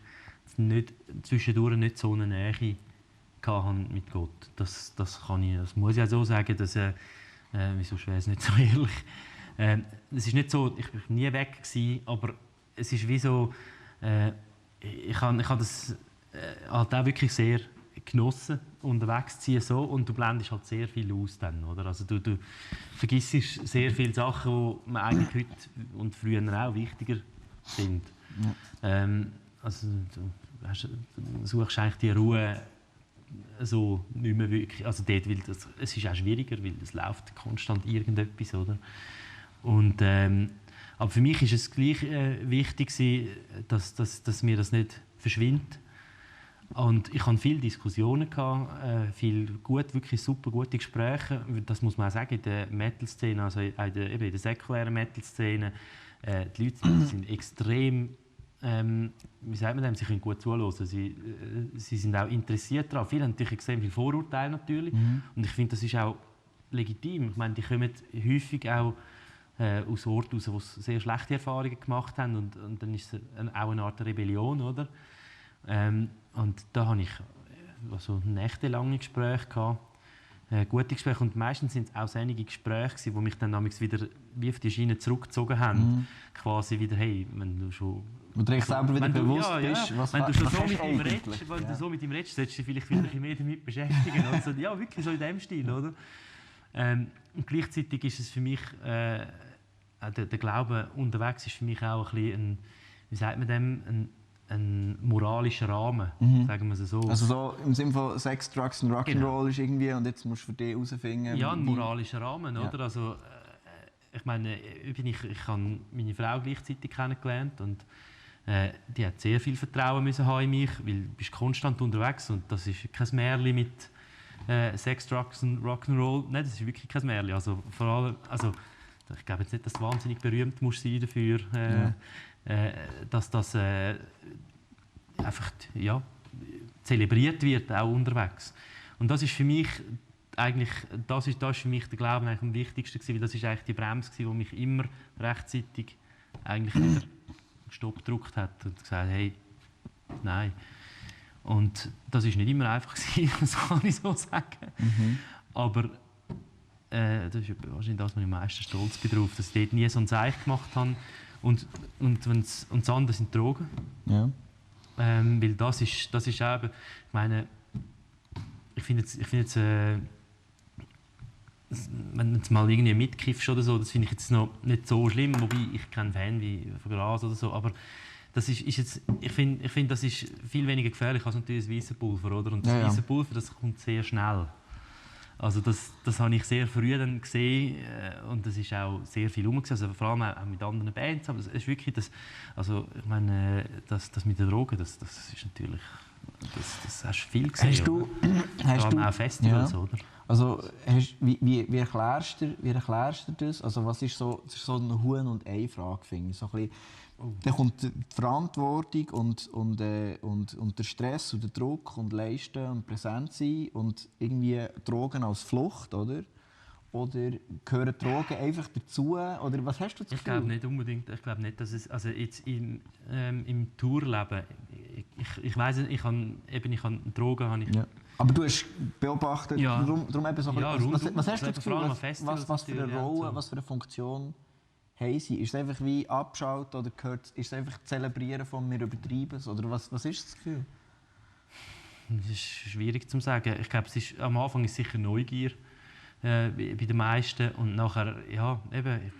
zwischendurch nicht so eine Nähe hatte mit Gott. Das muss ich auch so sagen, dass wieso wäre es nicht so ehrlich. Es ist nicht so, ich war nie weg gewesen, aber es ist wie so, ich habe das halt auch wirklich sehr genossen, unterwegs zu sein, so, und du blendest halt sehr viel aus dann, oder? Also du vergisst sehr viele Sachen, die man eigentlich heute und früher auch wichtiger sind. Ja. Also du suchst eigentlich die Ruhe so nicht mehr wirklich, also dort, weil es ist auch schwieriger, weil es läuft konstant irgendetwas, oder? Und aber für mich ist es gleich wichtig, dass mir das nicht verschwindet. Und ich hatte viele Diskussionen, wirklich super gute Gespräche. Das muss man auch sagen, in der Metal-Szene, also in der säkulären Metal-Szene. Die Leute sind extrem, wie sagt man dem, sie können gut zuhören. Sie sind auch interessiert daran. Viele haben natürlich extrem viele Vorurteile natürlich. Und ich finde, das ist auch legitim. Ich meine, die kommen häufig auch aus Orten raus, wo sie sehr schlechte Erfahrungen gemacht haben, und dann ist es auch eine Art Rebellion, oder? Und da hatte ich nächtelange Gespräche gehabt, gute Gespräche, und meistens sind es auch einige Gespräche, die mich dann wieder wie auf die Schiene zurückgezogen haben, quasi wieder, hey, wenn du schon... Und du selber wieder bewusst bist, wenn du schon so mit ihm redest, solltest du dich vielleicht wieder mehr damit beschäftigen. Also, ja, wirklich so in diesem Stil, oder? Und gleichzeitig ist es für mich, der Glaube unterwegs ist für mich auch ein bisschen wie sagt man dem, ein moralischer Rahmen, sagen wir es so. Also so im Sinne von Sex, Drugs und Rock'n'Roll ist irgendwie, und jetzt musst du für dich herausfinden... Ja, ein moralischer Rahmen, oder? Also, ich meine, ich habe meine Frau gleichzeitig kennengelernt, und die hat sehr viel Vertrauen müssen haben in mich, weil du bist konstant unterwegs, und das ist kein Märchen mit Sex, Drugs und Rock'n'Roll. Nein, das ist wirklich kein Märchen. Also, vor allem, ich glaube jetzt nicht, dass du wahnsinnig berühmt musst sein dafür, dass das einfach zelebriert wird, auch unterwegs. Und das ist für mich eigentlich, das ist für mich der Glaube eigentlich am wichtigsten gewesen, weil das ist eigentlich die Bremse gewesen, die mich immer rechtzeitig eigentlich wieder Stopp gedrückt hat und gesagt, hey, nein. Und das ist nicht immer einfach gewesen, das kann ich so sagen. Aber das ist wahrscheinlich das, was ich am meisten stolz bin drauf, dass ich dort nie so ein Zeichen gemacht habe. Und das andere sind Drogen. Ja. Weil das ist eben, ich meine, ich finde jetzt wenn du jetzt mal irgendwie mitkiffst oder so, das finde ich jetzt noch nicht so schlimm, wobei ich kein Fan bin von Gras oder so, aber das ist jetzt, ich finde, das ist viel weniger gefährlich als natürlich das weiße Pulver, oder? Und das weiße Pulver, das kommt sehr schnell. Also das habe ich sehr früh dann gesehen, und das ist auch sehr viel also vor allem auch mit anderen Bands, aber es ist wirklich das, also ich meine, das mit den Drogen, das ist natürlich, das hast du viel gesehen. Hast du auch Festivals, oder? Also wie erklärst du das? Also was ist so eine Huhn- und Ei-Frage, finde ich. So ein bisschen, dann kommt die Verantwortung und der Stress und der Druck und Leisten und präsent sein und irgendwie Drogen als Flucht, oder? Oder gehören Drogen einfach dazu? Oder was hast du das Gefühl? Ich glaube nicht unbedingt. Ich glaube nicht, dass es also jetzt im Tourleben. Ich weiss nicht, ich habe Drogen. Ja. Aber du hast beobachtet, darum eben so. Ja, was hast du das Gefühl? Was für eine Rolle, was für eine Funktion haben sie? Ist es einfach wie abschalten oder ist es einfach Zelebrieren von «wir übertreiben es»? Oder was ist das Gefühl? Das ist schwierig zu sagen. Ich glaube, am Anfang ist sicher Neugier bei den meisten, und nachher, ja, eben,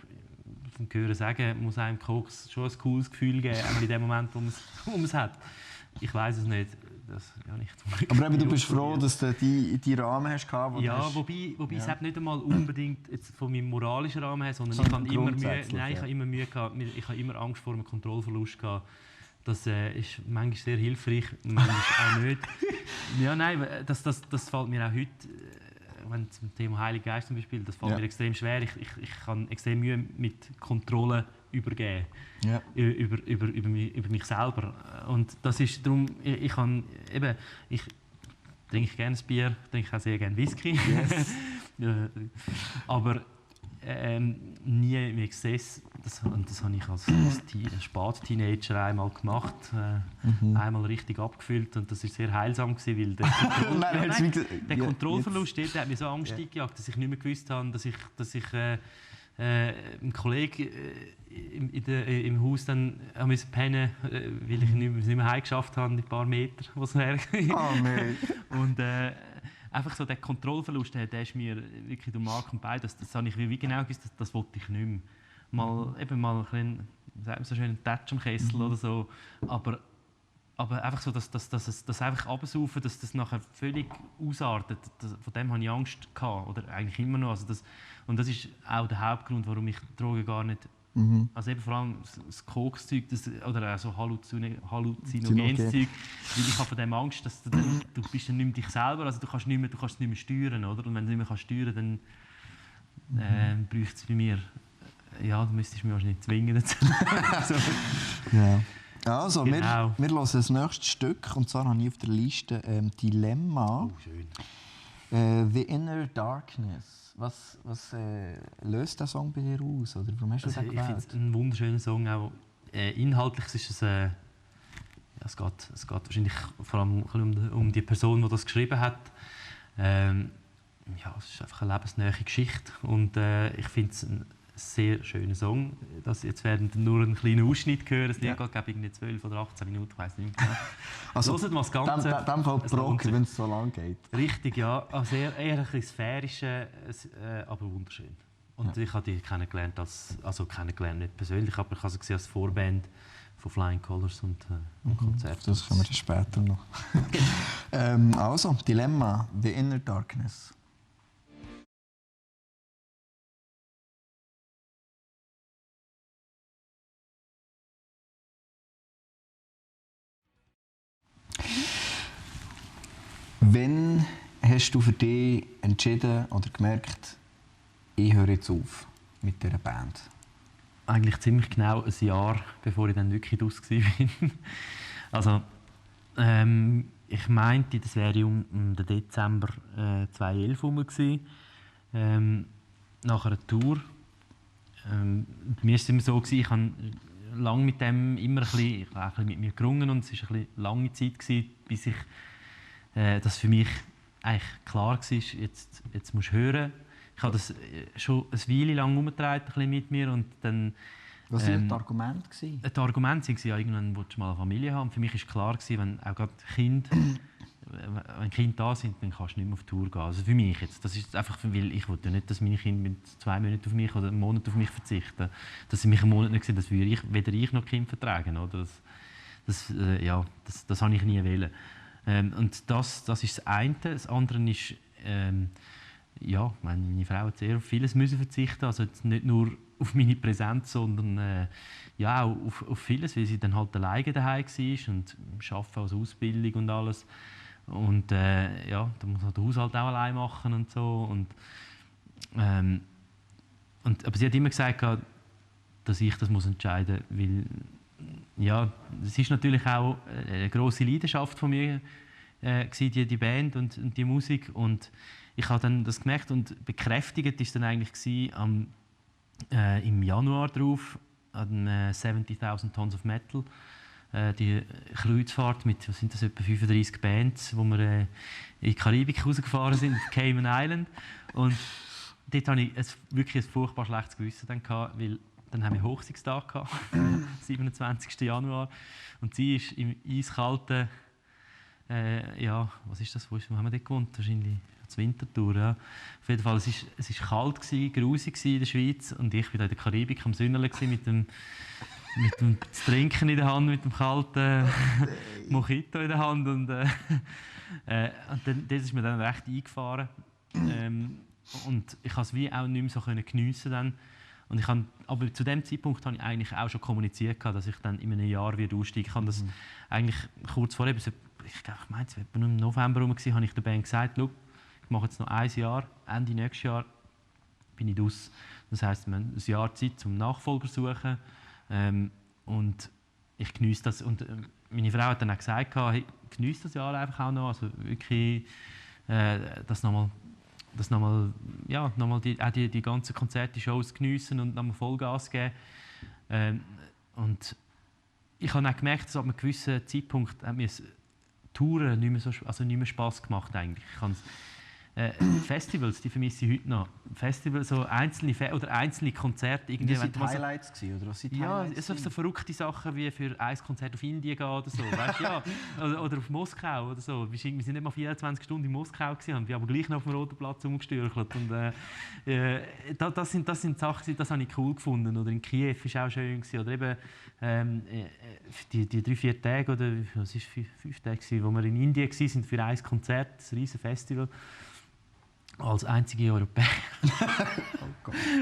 vom Hören sagen, muss einem Koks schon ein cooles Gefühl geben, in dem Moment, wo man es hat. Ich weiß es nicht. Ja, nicht. Aber eben, du bist froh, dass du die Rahmen hast gehabt, ja, wobei es eben nicht einmal unbedingt jetzt von meinem moralischen Rahmen her, sondern ich habe immer Mühe gehabt, ich habe immer Angst vor einem Kontrollverlust gehabt. Das ist manchmal sehr hilfreich, manchmal auch nicht. Ja, nein, das fällt mir auch heute, wenn zum Thema Heiliger Geist zum Beispiel, das fällt mir extrem schwer. Ich habe extrem Mühe mit Kontrolle übergeben, über mich selber. Und das ist darum, ich trinke gerne ein Bier, trinke auch sehr gerne Whisky. Yes. Aber nie im Exzess. Das habe ich als Spat-Teenager einmal gemacht, einmal richtig abgefüllt und das war sehr heilsam gewesen, weil der Kontrollverlust der hat mir so Angst eingejagt, dass ich nicht mehr gewusst habe, dass ich ein Kollege im Haus dann musste pennen, weil ich nicht mehr heimgeschafft habe, die paar Meter, was wäre. Oh nein. Und einfach so der Kontrollverlust, der ist mir wirklich durch Mark und Bein, das habe ich wie genau gewusst, das wollte ich nicht mehr. Mal ein bisschen, sagt man so schön, einen Touch am Kessel oder so, aber einfach so, dass einfach runtersaufen, dass das nachher völlig ausartet, von dem hatte ich Angst gehabt, oder eigentlich immer noch. Also und das ist auch der Hauptgrund, warum ich Drogen gar nicht, also eben vor allem das Kokszeug oder auch so halluzinogenes Zeug, weil ich habe von dem Angst, dass du bist dann nicht mehr dich selber, also du kannst es nicht mehr steuern, oder? Und wenn du nicht mehr steuern kannst, dann bräuchte es bei mir, ja, du müsstest mich wahrscheinlich zwingen dazu. So. Ja. Also, genau. wir hören das nächste Stück, und zwar habe ich auf der Liste Dilemma. Oh, schön. The Inner Darkness. Was löst der Song bei dir aus? Oder warum hast du den Ich finde gewählt? es ein wunderschöner Song. Auch, inhaltlich ist es, es geht wahrscheinlich vor allem um die Person, die das geschrieben hat. Es ist einfach eine lebensnahe Geschichte. Und ich finde es ein sehr schöner Song. Jetzt werden nur einen kleinen Ausschnitt hören. Es geht, glaube ich, 12 oder 18 Minuten, ich weiß nicht mehr genau. Also, hört mal das Ganze. Dem Fall Brock, wenn es so lang geht. Richtig, ja. Also eher ein bisschen sphärische, aber wunderschön. Und ich habe die kennengelernt, nicht persönlich, aber ich habe sie gesehen als Vorband von Flying Colours und Konzert. Das kommen wir dann später noch. Also, Dilemma, The Inner Darkness. Wann hast du für dich entschieden oder gemerkt, ich höre jetzt auf mit dieser Band? Eigentlich ziemlich genau ein Jahr, bevor ich dann wirklich draus war. Also, ich meinte, das wäre um den Dezember 2011 herum gewesen, nach einer Tour. Bei mir war es immer so, ich habe lange mit dem immer ein bisschen mit mir gerungen und es war eine lange Zeit gewesen, bis ich das für mich eigentlich klar war, jetzt musst du hören. Ich habe das schon eine Weile lang umgetragen mit mir und dann... Was waren die Argumente? Die Argumente waren, ja, irgendwann willst du mal eine Familie haben. Für mich war klar, wenn auch gerade Kinder da sind, dann kannst du nicht mehr auf Tour gehen. Also für mich jetzt. Das ist einfach, weil ich wollte ja nicht, dass meine Kinder mit 2 Monaten auf mich oder einen Monat auf mich verzichten. Dass sie mich einen Monat nicht sehen, das würde weder ich noch die Kinder vertragen. Oder? Das habe ich nie wollen. Und das ist das eine. Das andere ist, meine Frau hat sehr auf vieles müssen verzichten. Also jetzt nicht nur auf meine Präsenz, sondern auch auf vieles, weil sie dann halt alleine daheim war und arbeiten als Ausbildung und alles. Und da muss man den Haushalt auch allein machen und so. Aber sie hat immer gesagt, dass ich das entscheiden muss, weil es ist natürlich auch eine grosse Leidenschaft von mir, die Band und die Musik. Und ich habe dann das gemerkt und bekräftigt ist dann eigentlich im Januar drauf an 70.000 Tons of Metal, die Kreuzfahrt mit, was sind das, etwa 35 Bands, wo wir in die Karibik rausgefahren sind, auf Cayman Island. Und dort hatte ich wirklich ein furchtbar schlechtes Gewissen dann gehabt, weil dann haben wir Hochzeitstag gehabt, 27. Januar, und sie ist im eiskalten, was ist das, wo haben wir dort gewohnt? Wahrscheinlich zur Wintertour, ja. Auf jeden Fall, es war kalt, grusig in der Schweiz und ich war in der Karibik am Sünneln mit dem mit dem Trinken in der Hand, mit dem kalten Mojito in der Hand. Und dann, das ist mir dann recht eingefahren. Und ich konnte es wie auch nicht mehr so geniessen dann. Und aber zu dem Zeitpunkt habe ich eigentlich auch schon kommuniziert, dass ich dann in einem Jahr wieder aussteige. Ich habe das eigentlich kurz vorher, ich meine, es war im November rum, habe ich der Band gesagt, ich mache jetzt noch ein Jahr, Ende nächstes Jahr bin ich raus. Das heisst, wir haben ein Jahr Zeit zum Nachfolger zu suchen. Und ich geniesse das. Und meine Frau hat dann auch gesagt, hey, geniesse das Jahr einfach auch noch. Also wirklich das nochmal die ganzen Konzerte, die Shows geniessen und nochmal Vollgas geben. Und ich habe auch gemerkt, dass ab einem gewissen Zeitpunkt hat mir das Touren nicht mehr Spass gemacht eigentlich. Festivals, die vermisse ich heute noch. Festivals, so einzelne Konzerte. Das waren die Highlights oder was sind die Highlights? Ja, so verrückte Sachen wie für ein Konzert auf Indien gehen oder so, weißt, ja. oder auf Moskau oder so. Wir sind nicht mal 24 Stunden in Moskau gewesen, haben wir aber gleich noch auf dem Roten Platz rumgestürchelt. Und das sind Sachen, das habe ich cool gefunden. Oder in Kiew war auch schön gewesen. Oder eben die 3-4 Tage oder was ist 5 Tage, wo wir in Indien waren für ein Konzert, ein riesen Festival. Als einzige Europäer. Oh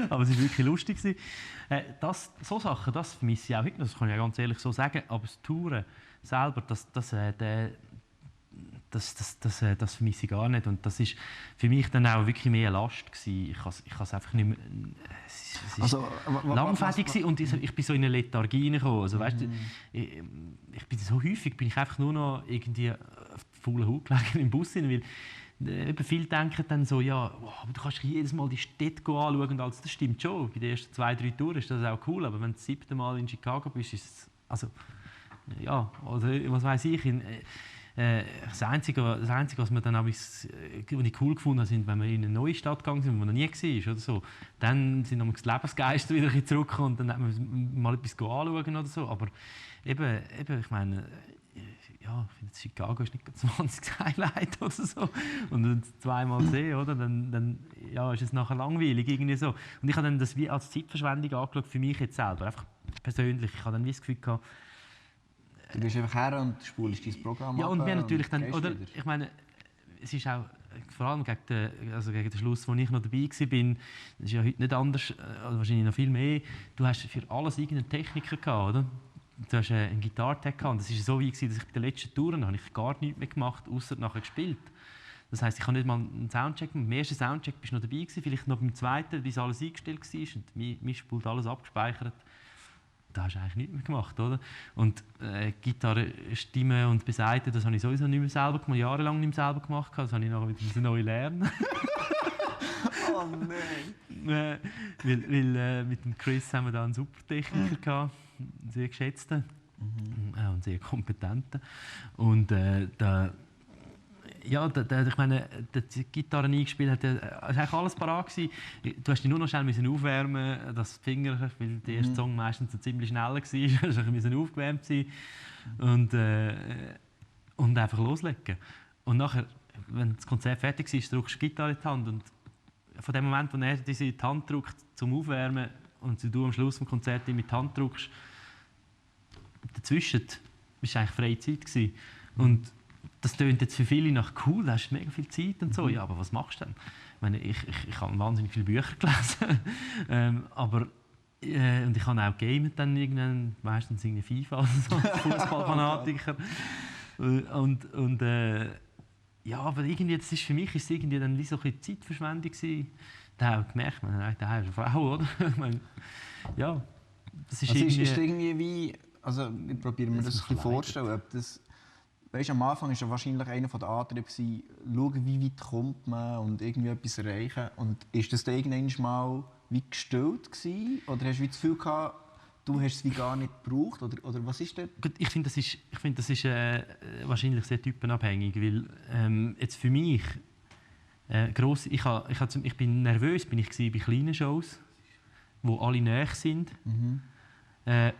aber es war wirklich lustig. So Sachen, das vermisse ich auch heute, das kann ich ganz ehrlich so sagen. Aber das Touren selber, das vermisse ich gar nicht. Und das war für mich dann auch wirklich mehr eine Last gewesen. Ich kann es einfach nicht mehr... Es war langfädig und ich bin so in eine Lethargie reingekommen. Also, weißt, ich bin so häufig einfach nur noch irgendwie auf der faulen Haut gelegen im Bus, weil viele denken dann so, ja, aber du kannst jedes Mal die Städte anschauen und alles. Das stimmt schon. Bei den ersten 2-3 Touren ist das auch cool, aber wenn du das 7. Mal in Chicago bist, ist es, also, ja, oder was weiß ich. Das Einzige, was wir dann was ich cool gefunden habe, sind, wenn wir in eine neue Stadt gegangen sind, wo man noch nie war oder so, dann sind die Lebensgeister wieder zurückgekommen und dann hat man mal etwas anschauen oder so. Aber eben ich meine, ja, ich finde, Chicago ist nicht ganz 20 Highlight oder so. Und wenn du es zweimal sehen, oder, dann ja, ist es nachher langweilig irgendwie so. Und ich habe dann das wie als Zeitverschwendung angeschaut, für mich jetzt selber, einfach persönlich. Ich habe dann wie das Gefühl gehabt, du gehst einfach her und spulst dein Programm ja, ab. Und wir natürlich dann, oder, ich meine, es ist auch, vor allem gegen den Schluss, wo ich noch dabei war, das ist ja heute nicht anders, also wahrscheinlich noch viel mehr, du hast für alles irgendeinen Techniker gehabt, oder? Du hast einen Gitarre-Tech gehabt. Und das war so, dass ich bei den letzten Touren habe ich gar nichts mehr gemacht, außer nachher gespielt. Das heisst, ich habe nicht mal einen Soundcheck gemacht. Beim ersten Soundcheck bist du noch dabei gewesen, vielleicht noch beim zweiten, bis alles eingestellt war und Mischpult alles abgespeichert. Da hast du eigentlich nichts mehr gemacht, oder? Und Gitarre, Stimme und Beseiten, das habe ich sowieso nicht mehr selber gemacht, jahrelang nicht mehr selber gemacht. Das habe ich nachher wieder neu lernen. Oh nein! Weil mit dem Chris haben wir da einen super Techniker gehabt, einen sehr geschätzten und sehr kompetenten. Und ich meine, die Gitarre eingespielt hat, es war eigentlich alles parat gewesen. Du hast dich nur noch schnell aufwärmen, dass die Finger, weil der erste Song meistens so ziemlich schnell war, hast du aufgewärmt sein und einfach loslegen. Und nachher, wenn das Konzert fertig ist, drückst du die Gitarre in die Hand und von dem Moment, wo er diese in die Hand drückt zum Aufwärmen und du am Schluss des Konzerts mit die Hand drückst, dazwischen war eigentlich freie Zeit gewesen. Und das tönt jetzt für viele nach cool, da hast du mega viel Zeit und so. Ja, aber was machst du denn? Ich meine, ich habe wahnsinnig viele Bücher gelesen, und ich habe auch gamet dann irgendwann, meistens in FIFA oder so, Fußballfanatiker. Ja, aber irgendwie, das ist für mich ist es irgendwie dann wie so eine Zeitverschwendung gewesen. Da habe ich gemerkt, da ist eine Frau, oder? Ich meine, ja, das ist also irgendwie... Ist irgendwie wie, also ich probiere mir das ein bisschen vorzustellen, ob das, weißt, am Anfang war ja wahrscheinlich einer der Antriebe, schauen, wie weit kommt man und irgendwie etwas erreichen. Und ist das dann irgendwann mal wie gestillt gewesen? Oder hast du wie das Gefühl gehabt, du hast es wie gar nicht gebraucht? Oder was ist das? Ich finde, das ist wahrscheinlich sehr typenabhängig, weil jetzt für mich ich bin nervös bin ich bei kleinen Shows, wo alle nahe sind.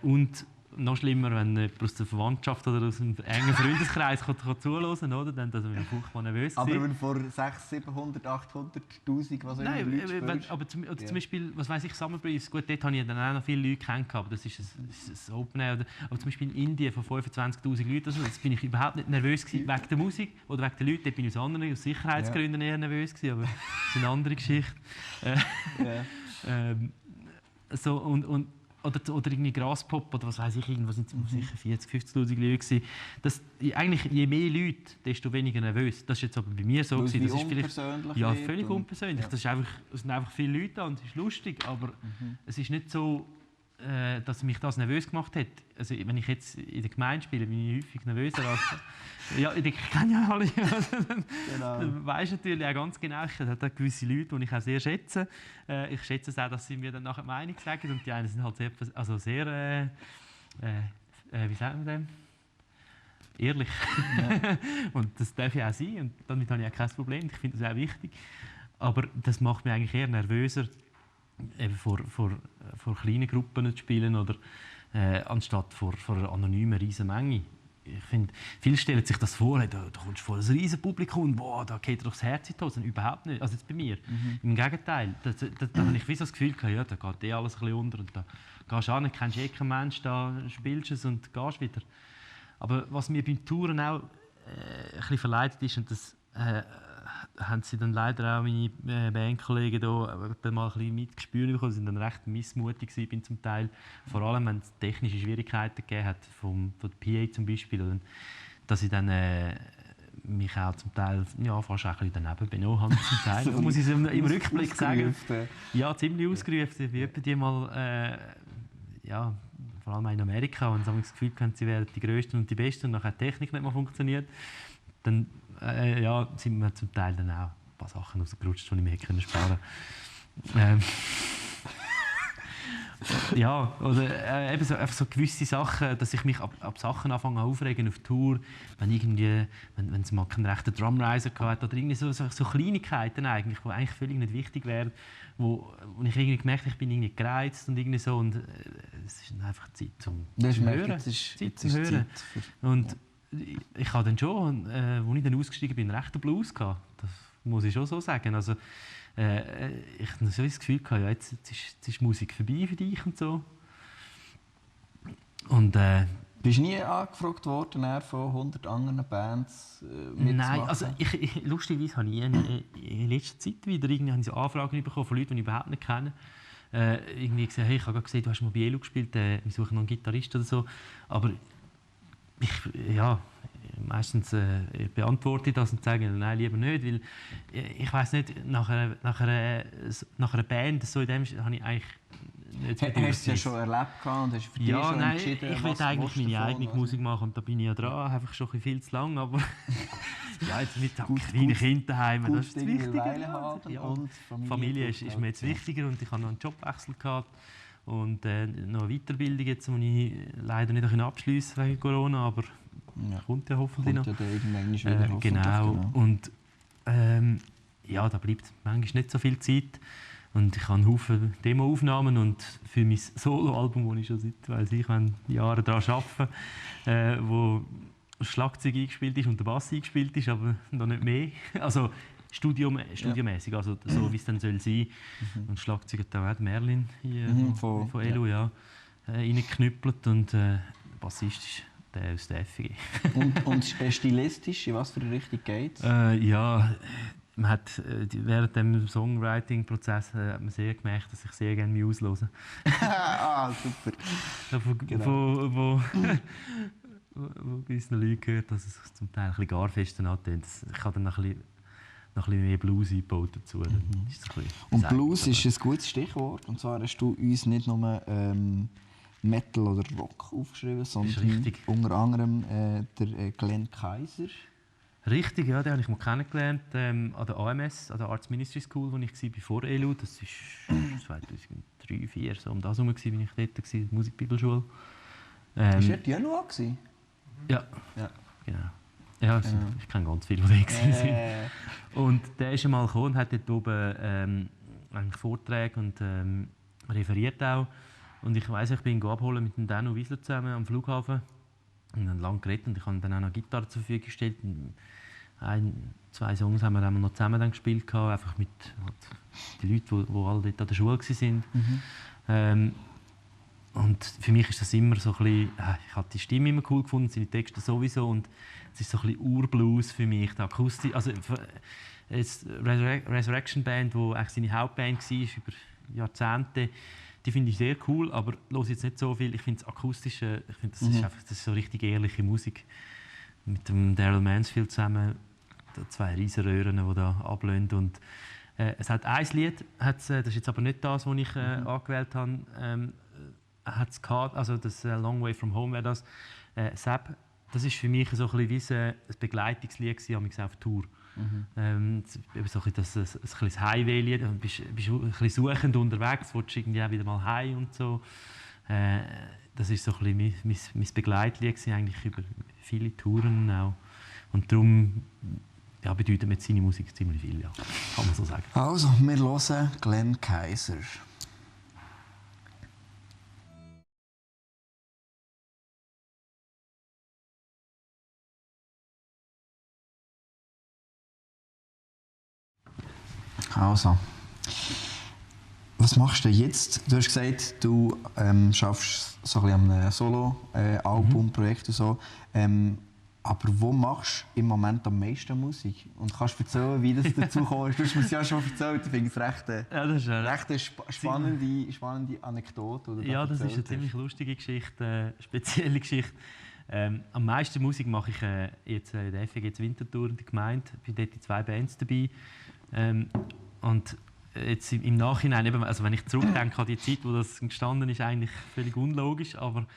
Und noch schlimmer, wenn jemand aus der Verwandtschaft oder aus einem engen Freundeskreis zuhören, oder? Dann bin ich furchtbar nervös. Aber wenn du vor 600, 700, 800'000, was auch immer Leute spürst. Aber zum Beispiel, was weiss ich, Summer Breeze, gut, dort habe ich dann auch noch viele Leute kennengelernt, aber das ist ein Open Air. Aber zum Beispiel in Indien von 25'000 Leuten, also, das bin ich überhaupt nicht nervös gewesen, wegen der Musik oder wegen den Leuten. Dort bin ich aus Sicherheitsgründen eher nervös gewesen, aber das ist eine andere Geschichte. Oder irgendwie Graspop oder was weiß ich, irgendwo sind es sicher 40'000, 50'000 Leute gewesen. Eigentlich, je mehr Leute, desto weniger nervös. Das ist jetzt aber bei mir so gewesen. Das ist vielleicht, ja, völlig unpersönlich. Ja. Es sind einfach viele Leute da und es ist lustig, aber es ist nicht so, dass mich das nervös gemacht hat. Also, wenn ich jetzt in der Gemeinde spiele, bin ich häufig nervöser als... Ja, ich kenne ja alle. Genau. Du weisst natürlich auch ganz genau, ich habe gewisse Leute, die ich auch sehr schätze. Ich schätze es auch, dass sie mir dann nachher die Meinung sagen. Und die einen sind halt sehr wie sagt man dem? Ehrlich. Ja. Und das darf ja auch sein. Und damit habe ich auch kein Problem. Ich finde das auch wichtig. Aber das macht mich eigentlich eher nervöser, eben vor kleinen Gruppen zu spielen oder anstatt vor einer anonymen riesen Menge. Ich finde, viele stellen sich das vor, da kommst du vor ein riesen Publikum, boah, da geht dir doch das Herz in die Hose. Überhaupt nicht. Also jetzt bei mir. Im Gegenteil. Da habe ich so das Gefühl, ja, da geht alles ein bisschen unter. Und da gehst du an, kennst keinen Menschen, da spielst du es und gehst wieder. Aber was mir beim Touren auch ein bisschen verleitet ist, und das haben sie dann leider auch meine Bandkollegen hier mal ein bisschen mitgespürt bekommen. Sie waren dann recht missmutig bin zum Teil. Vor allem, wenn es technische Schwierigkeiten gegeben hat, von der PA zum Beispiel. Oder, dass ich dann mich auch zum Teil fast ein bisschen daneben benommen habe. Zum Teil. So muss ich es im Rückblick sagen. Ja, ziemlich ausgerufen. Wie etwa die mal, vor allem in Amerika, wenn sie das Gefühl haben, sie wären die Größten und die Besten und nachher die Technik nicht mehr funktioniert, dann sind mir zum Teil dann auch ein paar Sachen rausgerutscht, die ich mir hätte sparen können. Ja, oder eben so gewisse Sachen, dass ich mich ab Sachen anfange aufregen auf Tour, wenn es mal keinen rechten Drumriser gab oder irgendwie so Kleinigkeiten eigentlich, die eigentlich völlig nicht wichtig wären, wo ich irgendwie gemerkt habe, ich bin irgendwie gereizt und irgendwie so und es ist einfach Zeit zum Hören. Zeit zum Hören. Und ich habe dann schon, als ich dann ausgestiegen bin, einen rechten Blues gehabt. Das muss ich schon so sagen. Also, ich hatte so das Gefühl, ja, jetzt ist Musik vorbei für dich und so. Und, bist du nie angefragt worden von 100 anderen Bands mitzumachen? Nein, also lustigerweise habe ich in letzter Zeit wieder so Anfragen bekommen von Leuten, die ich überhaupt nicht kenne. Irgendwie gesagt, hey, ich habe gesehen, du hast mal bei ELU gespielt, wir suchen noch einen Gitarrist oder so. Aber meistens beantworte ich das und sage nein, lieber nicht, weil ich weiss nicht, nach einer Band, so in dem habe ich eigentlich nicht. Hast du es ja schon erlebt und hast für dich schon entschieden, ich will eigentlich meine eigene Musik machen und da bin ich ja dran, einfach schon viel zu lang, aber ja, jetzt mit kleinen Kindern daheim, das ist das Wichtige. Ja, und Familie ist mir jetzt wichtiger und ich habe noch einen Jobwechsel gehabt. Und noch eine Weiterbildung, jetzt, die ich leider nicht abschliessen konnte wegen Corona, aber kommt ja hoffentlich noch. Wieder genau. Und da bleibt manchmal nicht so viel Zeit. Und ich habe einen Haufen Demoaufnahmen und für mein Soloalbum, das ich schon seit Jahren daran arbeite, wo das Schlagzeug eingespielt ist und der Bass eingespielt ist, aber noch nicht mehr. Also, studiomäßig, also so wie es dann soll sein. Und das Schlagzeug hat auch Merlin hier von ELU reingeknüppelt und der Bassist ist der aus der FG. und stilistisch, in was für eine Richtung geht es? Man hat, während dem Songwriting-Prozess hat man sehr gemerkt, dass ich sehr gerne Muse höre. Super. Wo gewissen Leuten gehört, dass es zum Teil ein bisschen Garfest antönt. Ich habe dann noch ein bisschen mehr Blues eingebaut dazu. Und Blues ist ein gutes Stichwort. Und zwar hast du uns nicht nur Metal oder Rock aufgeschrieben, sondern unter anderem der Glenn Kaiser. Richtig, ja, den habe ich mal kennengelernt an der AMS, an der Arts Ministry School, wo ich war vor ELU. Das war 2003, 2004, so um das herum war ich dort, in der Musikbibelschule. Ist er die noch? Ja, genau. Ja, ich kenne ganz viele, die da waren. Und der ist einmal gekommen und hat dort oben eigentlich Vorträge und referiert auch. Und ich weiss, ich bin ihn abholen mit dem Dano Wiesler zusammen am Flughafen. Und dann lange geredet und ich habe dann auch noch Gitarre zur Verfügung gestellt. Zwei Songs haben wir dann noch zusammen dann gespielt, einfach mit den Leuten, die alle dort an der Schule waren. Und für mich ist das immer so ein bisschen, ich habe die Stimme immer cool gefunden, seine Texte sowieso, und es ist so ein bisschen Urblues für mich, die Akustik. Also jetzt Resurrection Band, die eigentlich seine Hauptband war über Jahrzehnte, die finde ich sehr cool, aber ich höre jetzt nicht so viel. Ich finde das Akustische, das ist einfach, das ist so richtig ehrliche Musik. Mit dem Daryl Mansfield zusammen, zwei Riesenröhren, die da ablösen. Und es hat ein Lied, das ist jetzt aber nicht das, das ich angewählt habe, hat's gehabt, also das Long Way From Home wäre das. Seb, das ist für mich so ein bisschen wie ein Begleitungslied auf Tour. So ein das Highway-Lied, du bist ein bisschen suchend unterwegs, willst irgendwie auch wieder mal heim und so. Das ist so ein bisschen mein Begleitlied eigentlich über viele Touren auch. Und darum bedeutet mir seine Musik ziemlich viel, ja. Kann man so sagen. Also, wir hören Glenn Kaiser. Also, was machst du jetzt? Du hast gesagt, du schaffst so ein bisschen an einem Solo-Album-Projekt und so. Aber wo machst du im Moment am meisten Musik? Und kannst du erzählen, wie das dazu kam? Du hast mir es ja schon erzählt. Ich finde es recht spannende Anekdote. Ja, das ist eine ziemlich lustige Geschichte, spezielle Geschichte. Am meisten Musik mache ich jetzt in der FEG Winterthur in der Gemeinde. Ich bin dort in 2 Bands dabei. Und jetzt im Nachhinein, eben, also wenn ich zurückdenke an die Zeit, wo das entstanden ist, eigentlich völlig unlogisch, aber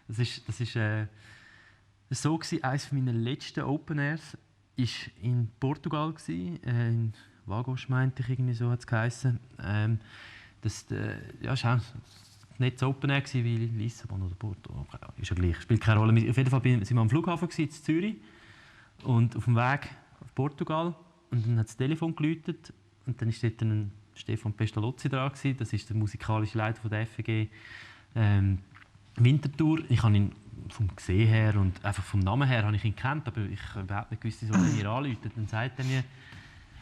das ist so gewesen. Eines meiner letzten Open Airs war in Portugal gewesen, in Vagos meinte ich, irgendwie so hat es geheißen. Das war nicht so Open Air gewesen wie Lissabon oder Porto, ist ja gleich, spielt keine Rolle. Auf jeden Fall waren wir am Flughafen in Zürich und auf dem Weg auf Portugal. Und dann hat das Telefon geläutet und dann war dort ein Stefan Pestalozzi dran. Das ist der musikalische Leiter der FEG Winterthur. Ich habe ihn vom Gesehen her und einfach vom Namen her habe ich ihn gekannt, aber ich habe überhaupt nicht gewusst, wie er hier anruft. Dann sagt er mir,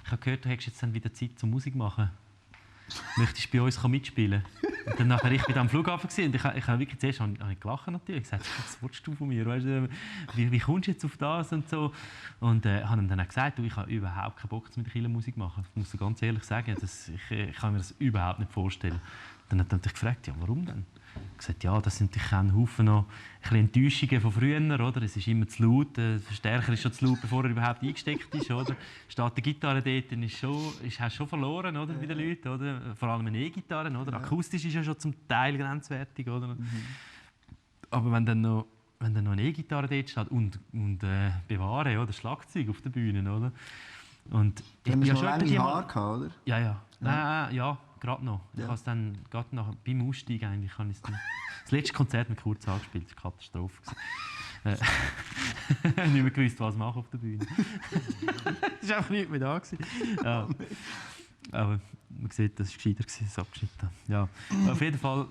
ich habe gehört, du hättest jetzt dann wieder Zeit zum Musik machen. Möchtest du bei uns mitspielen? Und dann nachher ich wieder am Flughafen und ich habe wirklich zuerst gelacht natürlich. Ich habe gesagt, was willst du von mir? Weißt du, wie kommst du jetzt auf das und so? Und habe ihm dann auch gesagt, du, ich habe überhaupt keinen Bock, mit der Musik zu machen. Ich muss dir ganz ehrlich sagen, ich kann mir das überhaupt nicht vorstellen. Dann hat er natürlich gefragt, ja, warum denn? Ich habe gesagt, ja, das sind natürlich ein Haufen noch Enttäuschungen von früher, oder? Es ist immer zu laut, der Verstärker ist schon zu laut, bevor er überhaupt eingesteckt ist, oder? Steht die Gitarre dort, dann hast du schon verloren, oder, bei den Leuten, oder? Vor allem eine E-Gitarre, oder? Akustisch ist ja schon zum Teil grenzwertig, oder? Aber wenn dann noch eine E-Gitarre dort steht und bewahre, oder? Schlagzeug auf der Bühne, oder? Und ich habe schon lange Haare gehabt, oder? Ja, gerade noch. Ja. Ich habe es dann gerade noch beim Ausstieg eigentlich, das letzte Konzert mit kurz angespielt. Das war eine Katastrophe. Ich habe nicht mehr gewusst, was ich mache auf der Bühne. Es war einfach nicht mehr da. Ja. Aber man sieht, das war gescheiter, das abgeschnitten. Ja. Auf jeden Fall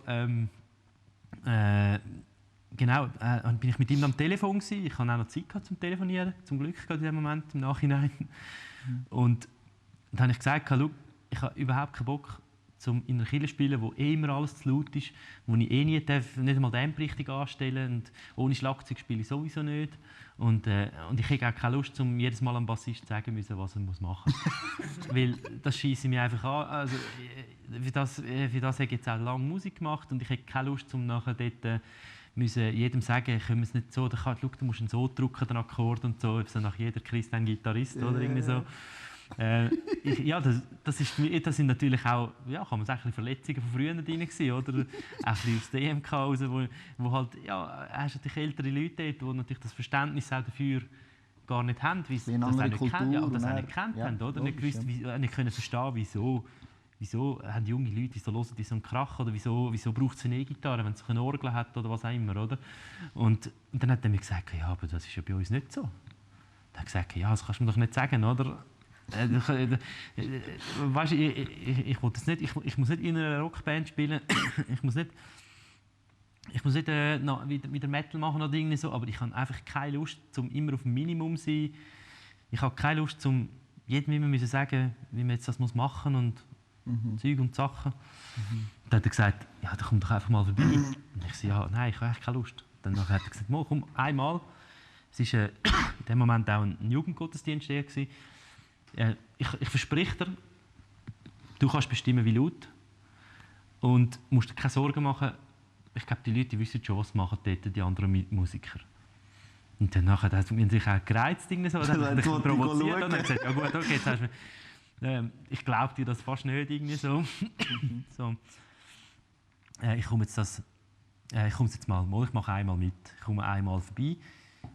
bin ich mit ihm am Telefon gewesen. Ich hatte auch noch Zeit gehabt zum Telefonieren, zum Glück in diesem Moment, im Nachhinein. Und dann habe ich gesagt, schau, ich habe überhaupt keinen Bock, in einer Kirche zu spielen, wo immer alles zu laut ist, wo ich nicht einmal den richtig anstellen und ohne Schlagzeug spiele ich sowieso nicht. Und ich habe auch keine Lust, jedes Mal am Bassist zu sagen müssen, was er machen muss. Weil das scheisse mich einfach an. Also, für das habe ich jetzt auch lange Musik gemacht und ich habe keine Lust, nachher dort jedem sagen, können wir es nicht so, schau, du musst ihn so drücken, den Akkord und so, so nach jeder Christ ein Gitarrist oder irgendwie so. Das sind natürlich auch, ja, kann man sagen, Verletzungen von früher drin gewesen, oder? Auch ein bisschen aus der EMK raus, wo halt, ja, hast natürlich ältere Leute dort, die natürlich das Verständnis auch dafür gar nicht haben, wie sie das auch nicht kennen, ja, das auch nicht gekannt haben, oder? Nicht gewusst, nicht können verstehen, wieso haben junge Leute, wieso hören die so einen Krach, oder wieso braucht es eine E-Gitarre, wenn es eine Orgel hat oder was auch immer, oder? Und dann hat er mir gesagt, ja, aber das ist ja bei uns nicht so. Dann hat er gesagt, ja, das kannst du mir doch nicht sagen, oder? Weißt, ich muss nicht in einer Rockband spielen. Ich muss nicht Ich muss nicht wieder Metal machen oder irgendwie so, aber ich habe einfach keine Lust, um immer auf dem Minimum zu sein. Ich habe keine Lust, um jedem immer zu sagen, wie man jetzt das machen muss und Zeug und Sachen. Dann hat er gesagt, ja, dann komm doch einfach mal vorbei. Und ich so, ja, nein, ich habe echt keine Lust. Dann hat er gesagt, komm, einmal. Es war in dem Moment auch ein Jugendgottesdienst. Ich verspreche dir, du kannst bestimmen, wie laut. Und musst dir keine Sorgen machen. Ich glaube, die Leute wissen schon, was machen dort die anderen Musiker. Und dann hat man sich auch gereizt, so, dann hat er provoziert und hat gesagt, ja gut, okay, jetzt hast du, ich glaube dir das fast nicht, irgendwie so. So. Ich komme jetzt mal, ich mache einmal mit, ich komme einmal vorbei.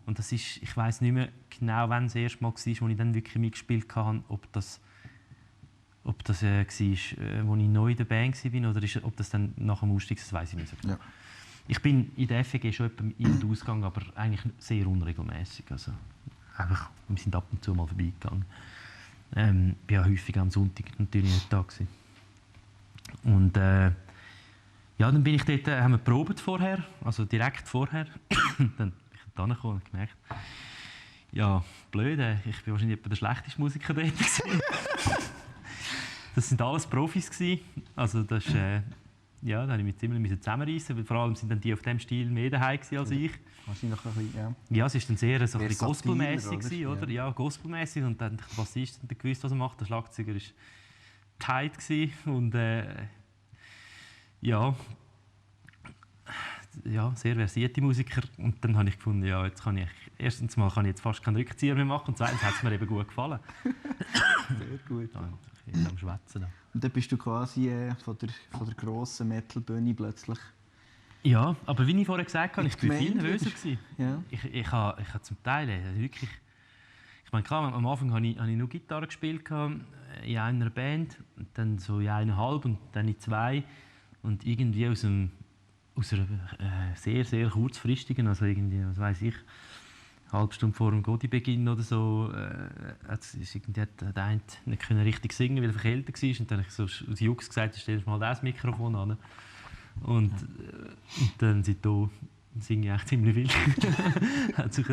Und das ist, ich weiss nicht mehr genau, wann das erste Mal war, wo ich dann wirklich mitgespielt habe, ob das war, als ich neu in der Band war oder ob das dann nach dem Ausstieg, das weiss ich nicht so genau. Ja. Ich bin in der FEG schon in- und ausgegangen, aber eigentlich sehr unregelmäßig. Also, wir sind ab und zu mal vorbeigegangen. Ich war ja häufig am Sonntag natürlich nicht da gewesen. Und dann bin ich dort, haben wir geprobt vorher, also direkt vorher. Dann bin ich da gekommen und gemerkt, ja, blöd, ich bin wahrscheinlich etwa der schlechteste Musiker dort gewesen. Das sind alles Profis gewesen. Also das ist, da musste ich mich ziemlich zusammenreißen, weil vor allem sind dann die auf diesem Stil mehr daheim als ich. Wahrscheinlich ein bisschen, ja. Ja, es war dann sehr so ein bisschen Versatiler, gospelmäßig, oder? Ja, gospelmäßig. Und dann der Bassist hat gewusst, was er macht. Der Schlagzeuger war tight gewesen. Und sehr versierte Musiker. Und dann habe ich gefunden, ja, jetzt kann ich erstens mal kann ich jetzt fast keinen Rückzieher mehr machen und zweitens hat es mir eben gut gefallen. Sehr gut. Ja, ich bin am Schwätzen da. Und dann bist du quasi von der grossen Metal-Bühne plötzlich... Ja, aber wie ich vorher gesagt habe, ich war viel nervöser. Ja. Ich habe zum Teil wirklich... Ich meine, klar, am Anfang habe ich nur Gitarre gespielt in einer Band, dann so in 1,5 und dann in 2. Und irgendwie aus einer sehr, sehr kurzfristigen, also irgendwie, was weiss ich, eine halbe Stunde vor dem Godi-Beginn oder so, hat der eine nicht richtig singen, weil er verkältet war. Und dann habe ich so aus Jux gesagt, stell dir mal das Mikrofon an. Und dann seitdem singe ich echt ziemlich viel.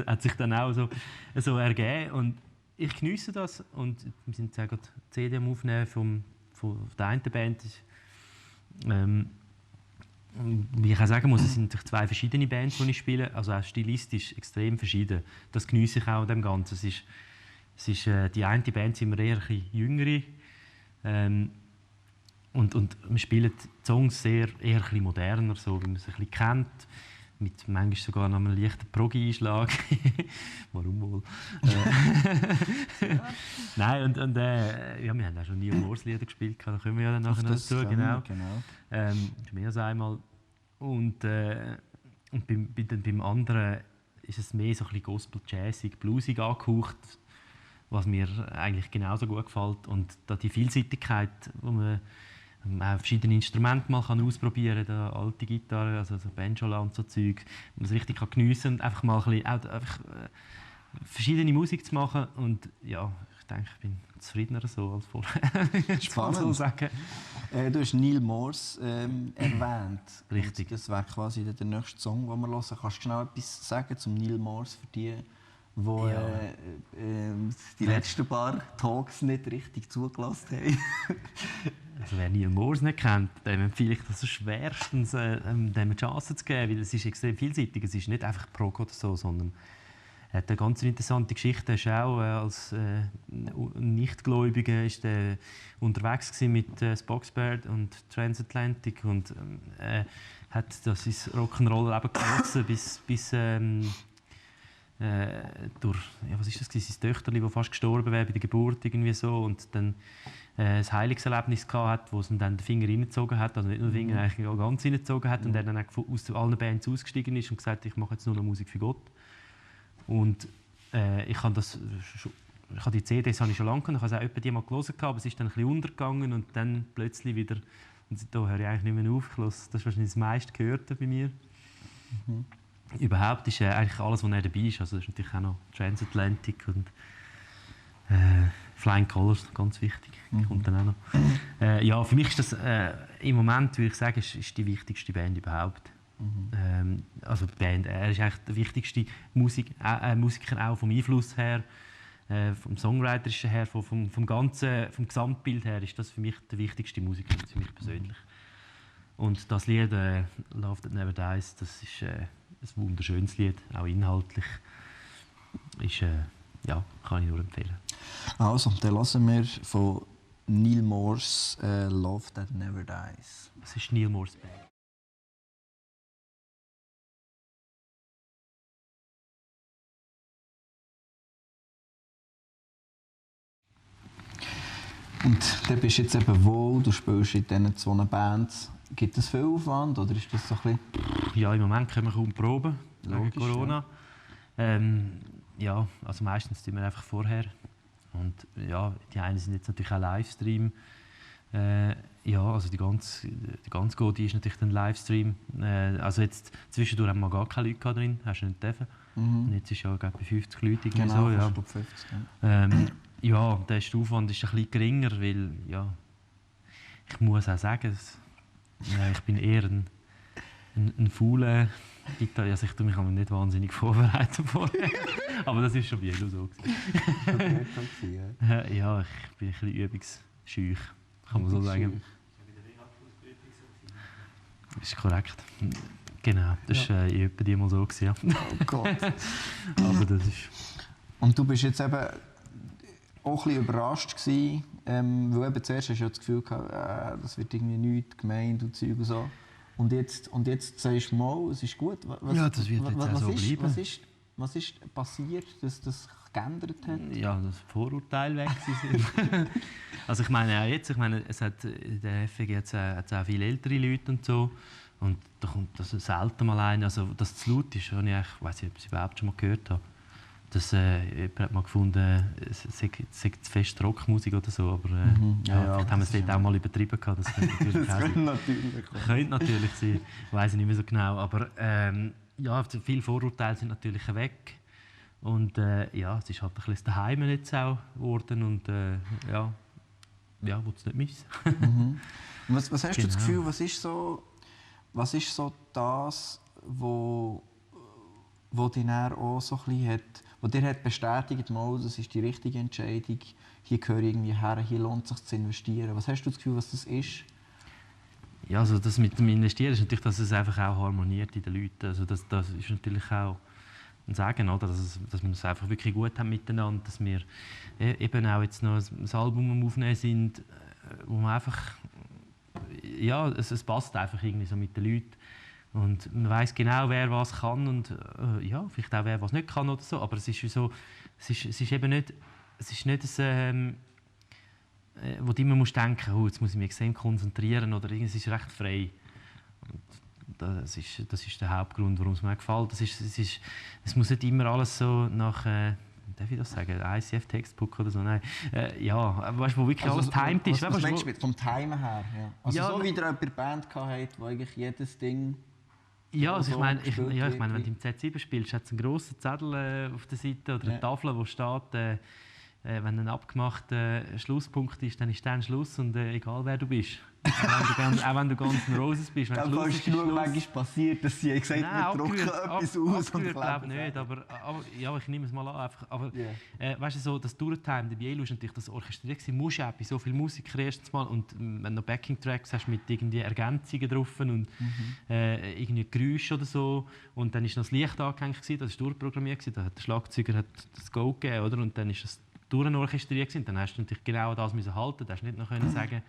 hat sich dann auch so ergeben. Und ich geniesse das. Und wir sind jetzt auch gerade die CD am Aufnehmen von der einen Band. Wie ich auch sagen muss, es sind zwei verschiedene Bands, die ich spiele, also auch stilistisch extrem verschieden. Das geniesse ich auch an dem Ganzen. Es ist die eine Band sind wir eher ein bisschen jüngere und wir spielen die Songs eher ein bisschen moderner, so wie man sie ein bisschen kennt, mit manchmal sogar noch einem leichten Proggy-Einschlag. Warum wohl? Nein, wir haben auch schon Neil Morse Lieder gespielt, da kommen wir ja dann nachher dazu. Genau. Mehr als einmal. Und beim anderen ist es mehr so ein bisschen Gospel-Jazzig, bluesig angehaucht, was mir eigentlich genauso gut gefällt. Und da die Vielseitigkeit, wo man auch verschiedene Instrumente mal ausprobieren kann, alte Gitarre, also so Banjola und so Zeug, man es richtig geniessen kann und einfach mal ein bisschen, verschiedene Musik zu machen. Und ja, ich denke, ich bin zufriedener so als vorher. Spannend. Sagen. Du hast Neil Morse erwähnt. Richtig. Und das wäre quasi der nächste Song, den wir hören. Kannst du schnell etwas sagen zum Neil Morse für die, die letzten paar Talks nicht richtig zugelassen haben? Also wer Neil Morse nicht kennt, dem empfehle ich das schwerstens, dem eine Chance zu geben, weil es ist extrem vielseitig. Es ist nicht einfach Prog oder so, sondern er hat eine ganz interessante Geschichte. Er ist auch als Nichtgläubiger unterwegs mit Spoxbird und Transatlantic und hat das ins Rock'n'Roll-Leben genossen bis durch, ja, was ist das, sein Töchterli, das fast gestorben wäre bei der Geburt irgendwie so, und dann ein Heilungserlebnis hatte, wo es ihm dann den Finger reingezogen hat, also nicht nur den Finger, eigentlich auch ganz reingezogen hat, und er dann aus allen Bands ausgestiegen ist und gesagt, ich mache jetzt nur noch Musik für Gott. Und ich habe die CDs habe ich schon lange gehabt, ich habe auch die mal gelesen, aber es ist dann ein bisschen untergegangen und dann plötzlich wieder, und da höre ich eigentlich nicht mehr auf, das ist wahrscheinlich das meiste Gehörte bei mir. Mhm. Überhaupt ist eigentlich alles, was er dabei ist, also das ist natürlich auch noch Transatlantic und Flying Colours, ganz wichtig, kommt dann auch noch. Ja, für mich ist das im Moment, würde ich sagen, ist die wichtigste Band überhaupt. Also die Band, er ist eigentlich der wichtigste Musiker auch vom Einfluss her, vom Songwriterischen her, vom Gesamtbild her ist das für mich der wichtigste Musiker, für mich persönlich. Und das Lied «Love That Never Dies», das ist ein wunderschönes Lied, auch inhaltlich. Ist, ja, kann ich nur empfehlen. Also, dann hören wir von Neil Moores «Love That Never Dies». Das ist Neil Moores Band. Und dann bist du jetzt eben wohl, du spielst in diesen 2 Bands. Gibt es viel Aufwand oder ist das so ein bisschen... Ja, im Moment können wir kaum proben, wegen Corona. Ja. Ja, also meistens tun wir einfach vorher. Und ja, die einen sind jetzt natürlich auch Livestream. Ja, also die ganz gute ist natürlich ein Livestream. Also jetzt zwischendurch haben wir gar keine Leute drin, hast du nicht dürfen. Und jetzt ist ja bei 50 Leute irgendwie genau, so. Ja. 50, Ja, der Aufwand ist ein bisschen geringer, weil ja, ich muss auch sagen, ich bin eher ein fauler Gitarre. Also ich tue mich aber nicht wahnsinnig vorbereiten vorher. Aber das war schon bei jedem so. Ja, ich bin ein bisschen übungsscheu, kann man so sagen. Das ist korrekt. Genau, das war in etwa die mal so. Ja. Oh Gott. Aber das ist... Und du bist jetzt eben auch ein bisschen überrascht gewesen, weil eben zuerst hast du ja das Gefühl gehabt, das wird irgendwie nichts, gemeint und Zeug und so. Und jetzt sagst du mal, es ist gut. Ja, das wird jetzt auch so bleiben. Was ist passiert, dass das geändert hat? Ja, dass Vorurteile weg sind. Also ich meine auch jetzt, es hat in der FG jetzt auch viele ältere Leute und so. Und da kommt das selten mal ein, also dass es zu laut ist, ich weiß nicht, ob ich es überhaupt schon mal gehört habe. Dass jemand hat mal gefunden, es sei zu fest Rockmusik oder so, aber vielleicht haben wir es dort auch mal übertrieben gehabt. Das könnte natürlich sein, ich weiß nicht mehr so genau, aber ja, viele Vorurteile sind natürlich weg und ja, es ist halt ein bisschen das Daheim jetzt auch geworden und ja, will es nicht missen. Was hast du das Gefühl, was ist so das, wo dich dann auch so ein bisschen hat, wo dir hat bestätigt, mal, das ist die richtige Entscheidung, hier gehöre ich irgendwie her, hier lohnt es sich zu investieren. Was hast du das Gefühl, was das ist? Ja, also das mit dem Investieren ist natürlich, dass es einfach auch harmoniert in den Leuten. Also das ist natürlich auch ein Sagen, oder? Dass wir es einfach wirklich gut haben miteinander, dass wir eben auch jetzt noch ein Album am Aufnehmen sind, wo man einfach, ja, es passt einfach irgendwie so mit den Leuten. Und man weiss genau, wer was kann und ja, vielleicht auch wer was nicht kann oder so. Aber es ist so, es ist eben nicht, es ist nicht ein, wo du immer musst denken, oh, jetzt muss ich mich extrem konzentrieren oder es ist recht frei. Und das ist der Hauptgrund, warum es mir gefällt. Es muss nicht immer alles so nach, darf ich das sagen, ICF-Textbook oder so, nein. Ja, weißt du, wo wirklich alles timed ist. Was meinst du mit vom Timen her? Ja. Also ja, so wie ihr bei der Band hattet, wo eigentlich jedes Ding... Ja, also ich meine, wenn du im Z7 spielst, hat es einen grossen Zettel auf der Seite oder eine Tafel, wo steht, wenn ein abgemachter Schlusspunkt ist, dann ist dann Schluss und egal wer du bist. Auch wenn du ganz ein Roses bist. Dann ist genug manchmal passiert, dass sie gesagt haben, wir drucken etwas aus und glaube nicht, aber ja, ich nehme es mal an. Einfach, aber weißt du, so, das Durchtime, der Bielo ist natürlich das orchestriert, du musst ja so viele Musiker erstens mal und wenn du noch Backing-Tracks hast mit irgendwie Ergänzungen drauf und irgendwie Geräusche oder so und dann ist noch das Licht angehängt, das war durchprogrammiert, da hat der Schlagzeuger das Go gegeben, oder? Und dann ist das durchorchestriert und dann hast du natürlich genau das müssen halten, da hast du nicht noch können sagen,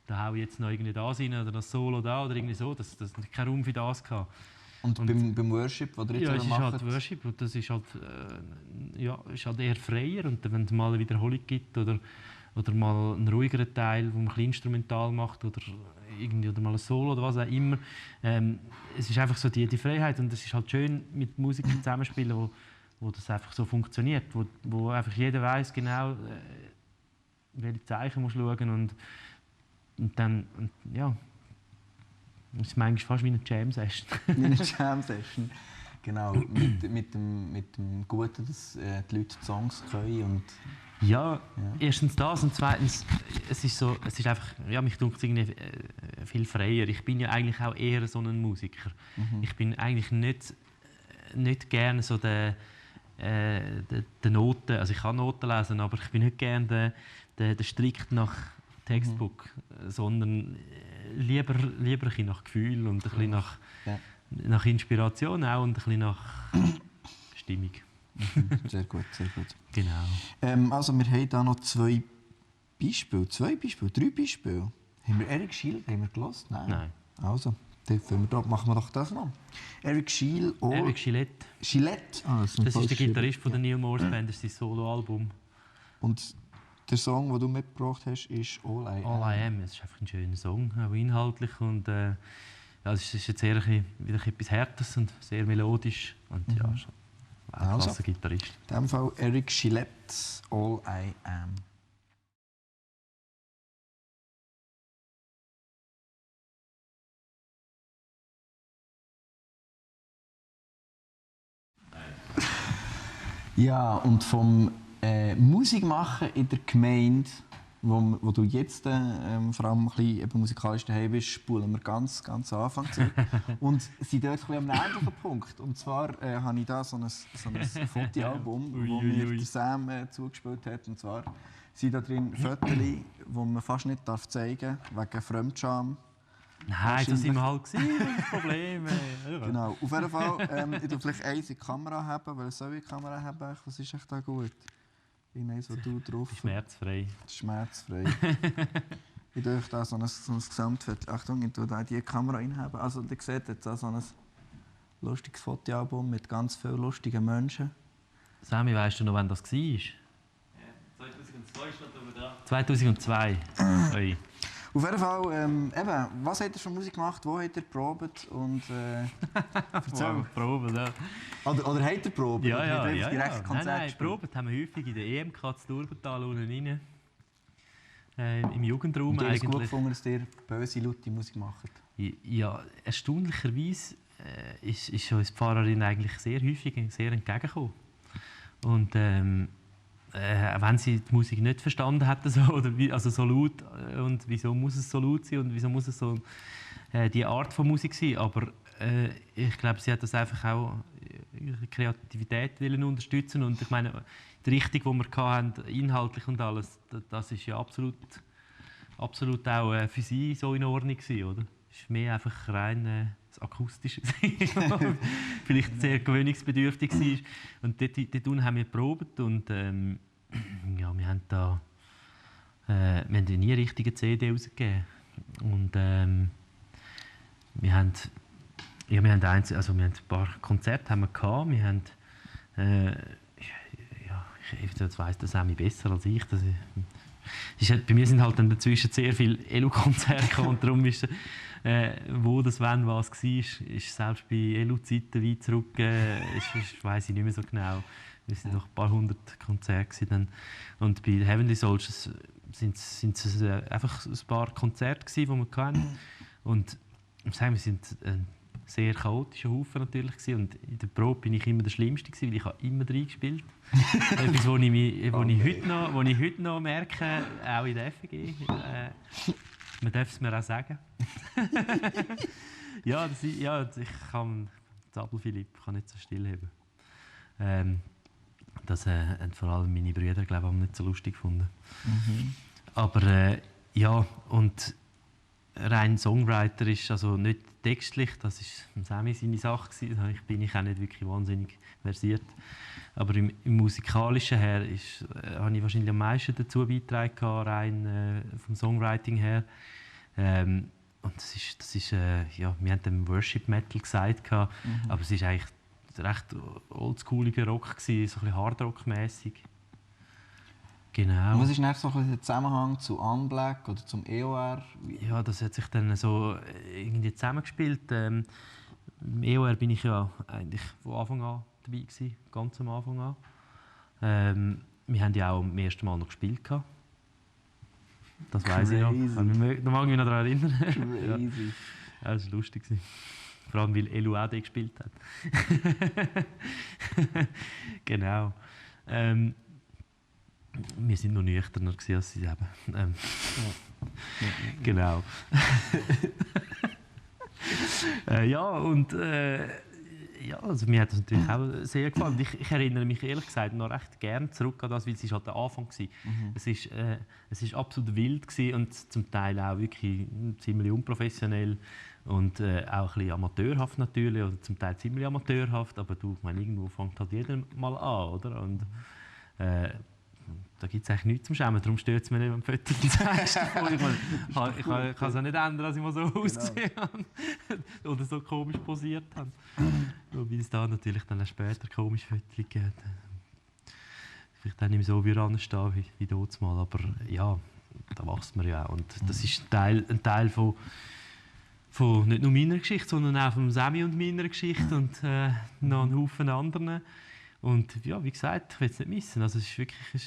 da hau ich jetzt noch irgendwie das rein oder das Solo da oder irgendwie so, das kein Raum für das gehabt. Und beim Worship, was ihr jetzt macht? Ja, es ist halt Worship und das ist halt, ist halt eher freier und wenn es mal eine Wiederholung gibt oder mal einen ruhigeren Teil, wo man ein bisschen instrumental macht oder mal ein Solo oder was auch immer, es ist einfach so die Freiheit und es ist halt schön mit Musikern zusammenspielen, wo das einfach so funktioniert, wo einfach jeder weiß genau, welche Zeichen muss schauen und dann, ja, es ist manchmal fast wie eine Jam-Session. Wie eine Jam-Session, genau. mit dem Guten, dass die Leute die Songs können und... Ja, erstens das und zweitens, es ist einfach, ja, mich dunkt es irgendwie viel freier. Ich bin ja eigentlich auch eher so ein Musiker. Ich bin eigentlich nicht gerne so der Noten, also ich kann Noten lesen, aber ich bin nicht gerne der strikt nach Textbook, sondern lieber ein bisschen nach Gefühl und ein bisschen nach Inspiration auch und ein bisschen nach Stimmung. Sehr gut, sehr gut. Genau. Also wir haben hier noch drei Beispiele. Haben wir Eric Schiel gehört? Nein. Also, machen wir doch das noch. Eric Schiel, Eric Gillette. Das ist der Gitarrist von der Neil Morse Band, das ist sein Soloalbum. Und der Song, den du mitgebracht hast, ist All I Am. All I Am, es ist einfach ein schöner Song, auch inhaltlich. Und, es ist jetzt eher wieder etwas Härtes und sehr melodisch. Und ja, ist ein klasse Gitarrist. In diesem Fall Eric Gillette, All I Am. Ja, und vom Musikmachen in der Gemeinde, wo du jetzt vor allem ein bisschen eben musikalisch daheim bist, spulen wir ganz Anfang zurück. Und sind dort ein bisschen am ähnlichen Punkt. Und zwar habe ich da so ein Fotoalbum, das mir der Sam zugespielt hat. Und zwar sind da drin Fotos, die man fast nicht zeigen darf, wegen Fremdscham. Nein, das waren wir halt, das ist das Problem. Genau, auf jeden Fall, ich tue vielleicht eins in die Kamera haben, weil soll ich die Kamera haben? Was ist echt da gut? Irgendeins, wo du drauf... Schmerzfrei. Schmerzfrei. Ich tue euch da so ein Gesamtfoto... Achtung, ich tue da die Kamera reinhaben. Also, ihr seht jetzt so ein lustiges Fotoalbum mit ganz vielen lustigen Menschen. Sammy, weißt du noch, wann das war? Ja, 2002 steht da dran. 2002. Oi. Auf jeden Fall, eben, was habt ihr für Musik gemacht, wo habt ihr geprobt und erzähl. Wow, proben, ja. Oder habt ihr geprobt? Ja. Direkt Konzert Nein, gespielt? geprobt haben wir häufig in der EMK zu Turbental unten rein. Im Jugendraum und eigentlich. Und gut gefunden, dass ihr böse, laute Musik macht? Ja, erstaunlicherweise ist uns die Pfarrerin eigentlich sehr häufig sehr entgegengekommen. Und wenn sie die Musik nicht verstanden hätte, also so laut, und wieso muss es so laut sein und wieso muss es so die Art von Musik sein, aber ich glaube, sie hat das einfach auch ihre Kreativität wollen unterstützen und ich meine, die Richtung, die wir hatten, inhaltlich und alles, das ist ja absolut auch für sie so in Ordnung gewesen, oder? Es war mehr einfach rein das Akustische, vielleicht sehr gewöhnungsbedürftig war. Und dort haben wir geprobt und ja, wir haben nie richtige CD rausgegeben. Und wir haben ein paar Konzerte haben wir gehabt. Wir haben, jetzt weiss das Sammy besser als ich. Bei mir sind halt dann dazwischen sehr viele Elu-Konzerte gekommen und darum ist wo das wann was war, ist selbst bei Elu-Zeiten weit zurück, weiss ich nicht mehr so genau. Es waren noch ein paar hundert Konzerte dann. Und bei Heavenly Souls sind es einfach ein paar Konzerte die wir hatten. Und wir sind ein sehr chaotischer Haufen natürlich gewesen. Und in der Probe bin ich immer der Schlimmste gewesen, weil ich habe immer reingespielt. Etwas, wo ich heute noch merke, auch in der FG. Man darf es mir auch sagen. Ich kann Zabel Philipp kann nicht so stillheben. Das haben vor allem meine Brüder, glaube ich, nicht so lustig gefunden. Aber und rein Songwriter ist also nicht textlich, das war Sammy seine Sache gewesen. Da bin ich auch nicht wirklich wahnsinnig versiert. Aber im Musikalischen her habe ich wahrscheinlich am meisten dazu beigetragen, rein vom Songwriting her. Und das ist wir haben dem Worship Metal gesagt, aber es ist eigentlich recht oldschooliger Rock gewesen, so ein bisschen Hardrock-mässig. Genau. Und was ist dann so ein der Zusammenhang zu Unblack oder zum EOR? Ja, das hat sich dann so irgendwie zusammengespielt. Im EOR bin ich ja eigentlich von Anfang an dabei gewesen, ganz am Anfang an. Wir haben ja auch am ersten Mal noch gespielt. Das weiss ich noch. Da mag ich mich noch daran erinnern. Crazy. Ja, das war lustig. Vor allem, weil Elu auch gespielt hat. Genau. Wir waren noch nüchterner als sie eben. Genau. Ja, und ja, also mir hat das natürlich auch sehr gefallen. Ich erinnere mich ehrlich gesagt noch recht gerne zurück an das, weil es ist halt der Anfang war. Es ist absolut wild gewesen und zum Teil auch wirklich ziemlich unprofessionell und auch ein bisschen amateurhaft natürlich, oder zum Teil ziemlich amateurhaft, aber du, ich meine, irgendwo fängt halt jeder mal an, oder? Und da gibt es eigentlich nichts zum Schämen, darum stört es mich nicht, wenn du Fotos zeigst. Ich kann es auch nicht ändern, dass ich mal so ausgesehen habe oder so komisch posiert habe. Wobei es da natürlich dann später komische Fotos gibt. Vielleicht auch nicht mehr so anstehen wie dort mal, aber ja, da wächst man ja auch. Und das ist ein Teil von nicht nur meiner Geschichte, sondern auch von Semi und meiner Geschichte und noch einen Haufen anderen. Und ja, wie gesagt, ich will es nicht missen. Also es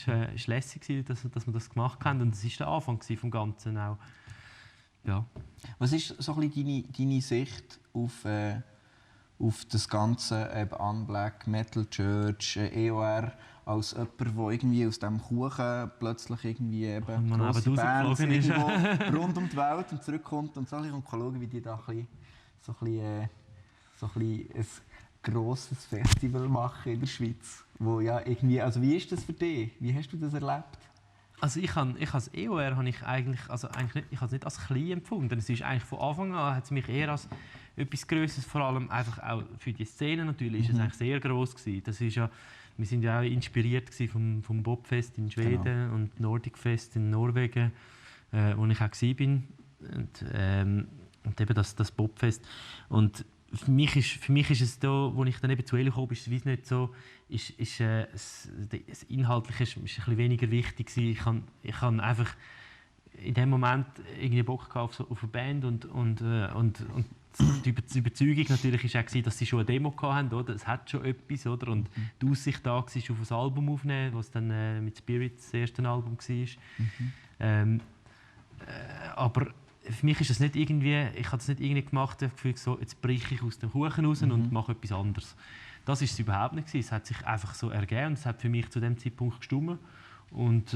war lässig, dass wir das gemacht haben. Und es war der Anfang vom Ganzen auch. Ja. Was ist so ein bisschen deine Sicht auf das Ganze, Unblack, Metal Church, EOR, als jemand, der irgendwie aus diesem Kuchen plötzlich irgendwie eben grosse Bands irgendwo rund um die Welt und zurückkommt und so ein bisschen schauen, wie die da ein grosses Festival machen in der Schweiz. Wo ja irgendwie, also wie ist das für dich? Wie hast du das erlebt? Also ich als EOR habe ich eigentlich nicht, ich habe es nicht als klein empfunden. Es ist eigentlich von Anfang an hat es mich eher als etwas Grösseres, vor allem einfach auch für die Szene natürlich, ist es eigentlich sehr gross gewesen. Das ist ja, wir sind ja auch inspiriert vom Bobfest in Schweden und Nordic Fest in Norwegen, wo ich auch war. Und eben das Bobfest. Und für mich ist es da, als ich dann eben zu ELO kam, ist es nicht so, das Inhaltliche ist ein bisschen weniger wichtig gewesen. Ich habe einfach in dem Moment irgendwie Bock auf eine Band und die Überzeugung natürlich war auch, dass sie schon eine Demo hatten, oder? Es hat schon etwas, oder? Und die Aussicht da war, auf ein Album aufzunehmen, was dann mit Spirit das erste Album war. Aber für mich ist es nicht irgendwie, ich habe es nicht irgendwie gemacht, ich habe das Gefühl, so, jetzt breche ich aus dem Kuchen raus und mache etwas anderes. Das war es überhaupt nicht. Es hat sich einfach so ergeben und es hat für mich zu dem Zeitpunkt gestimmt. Und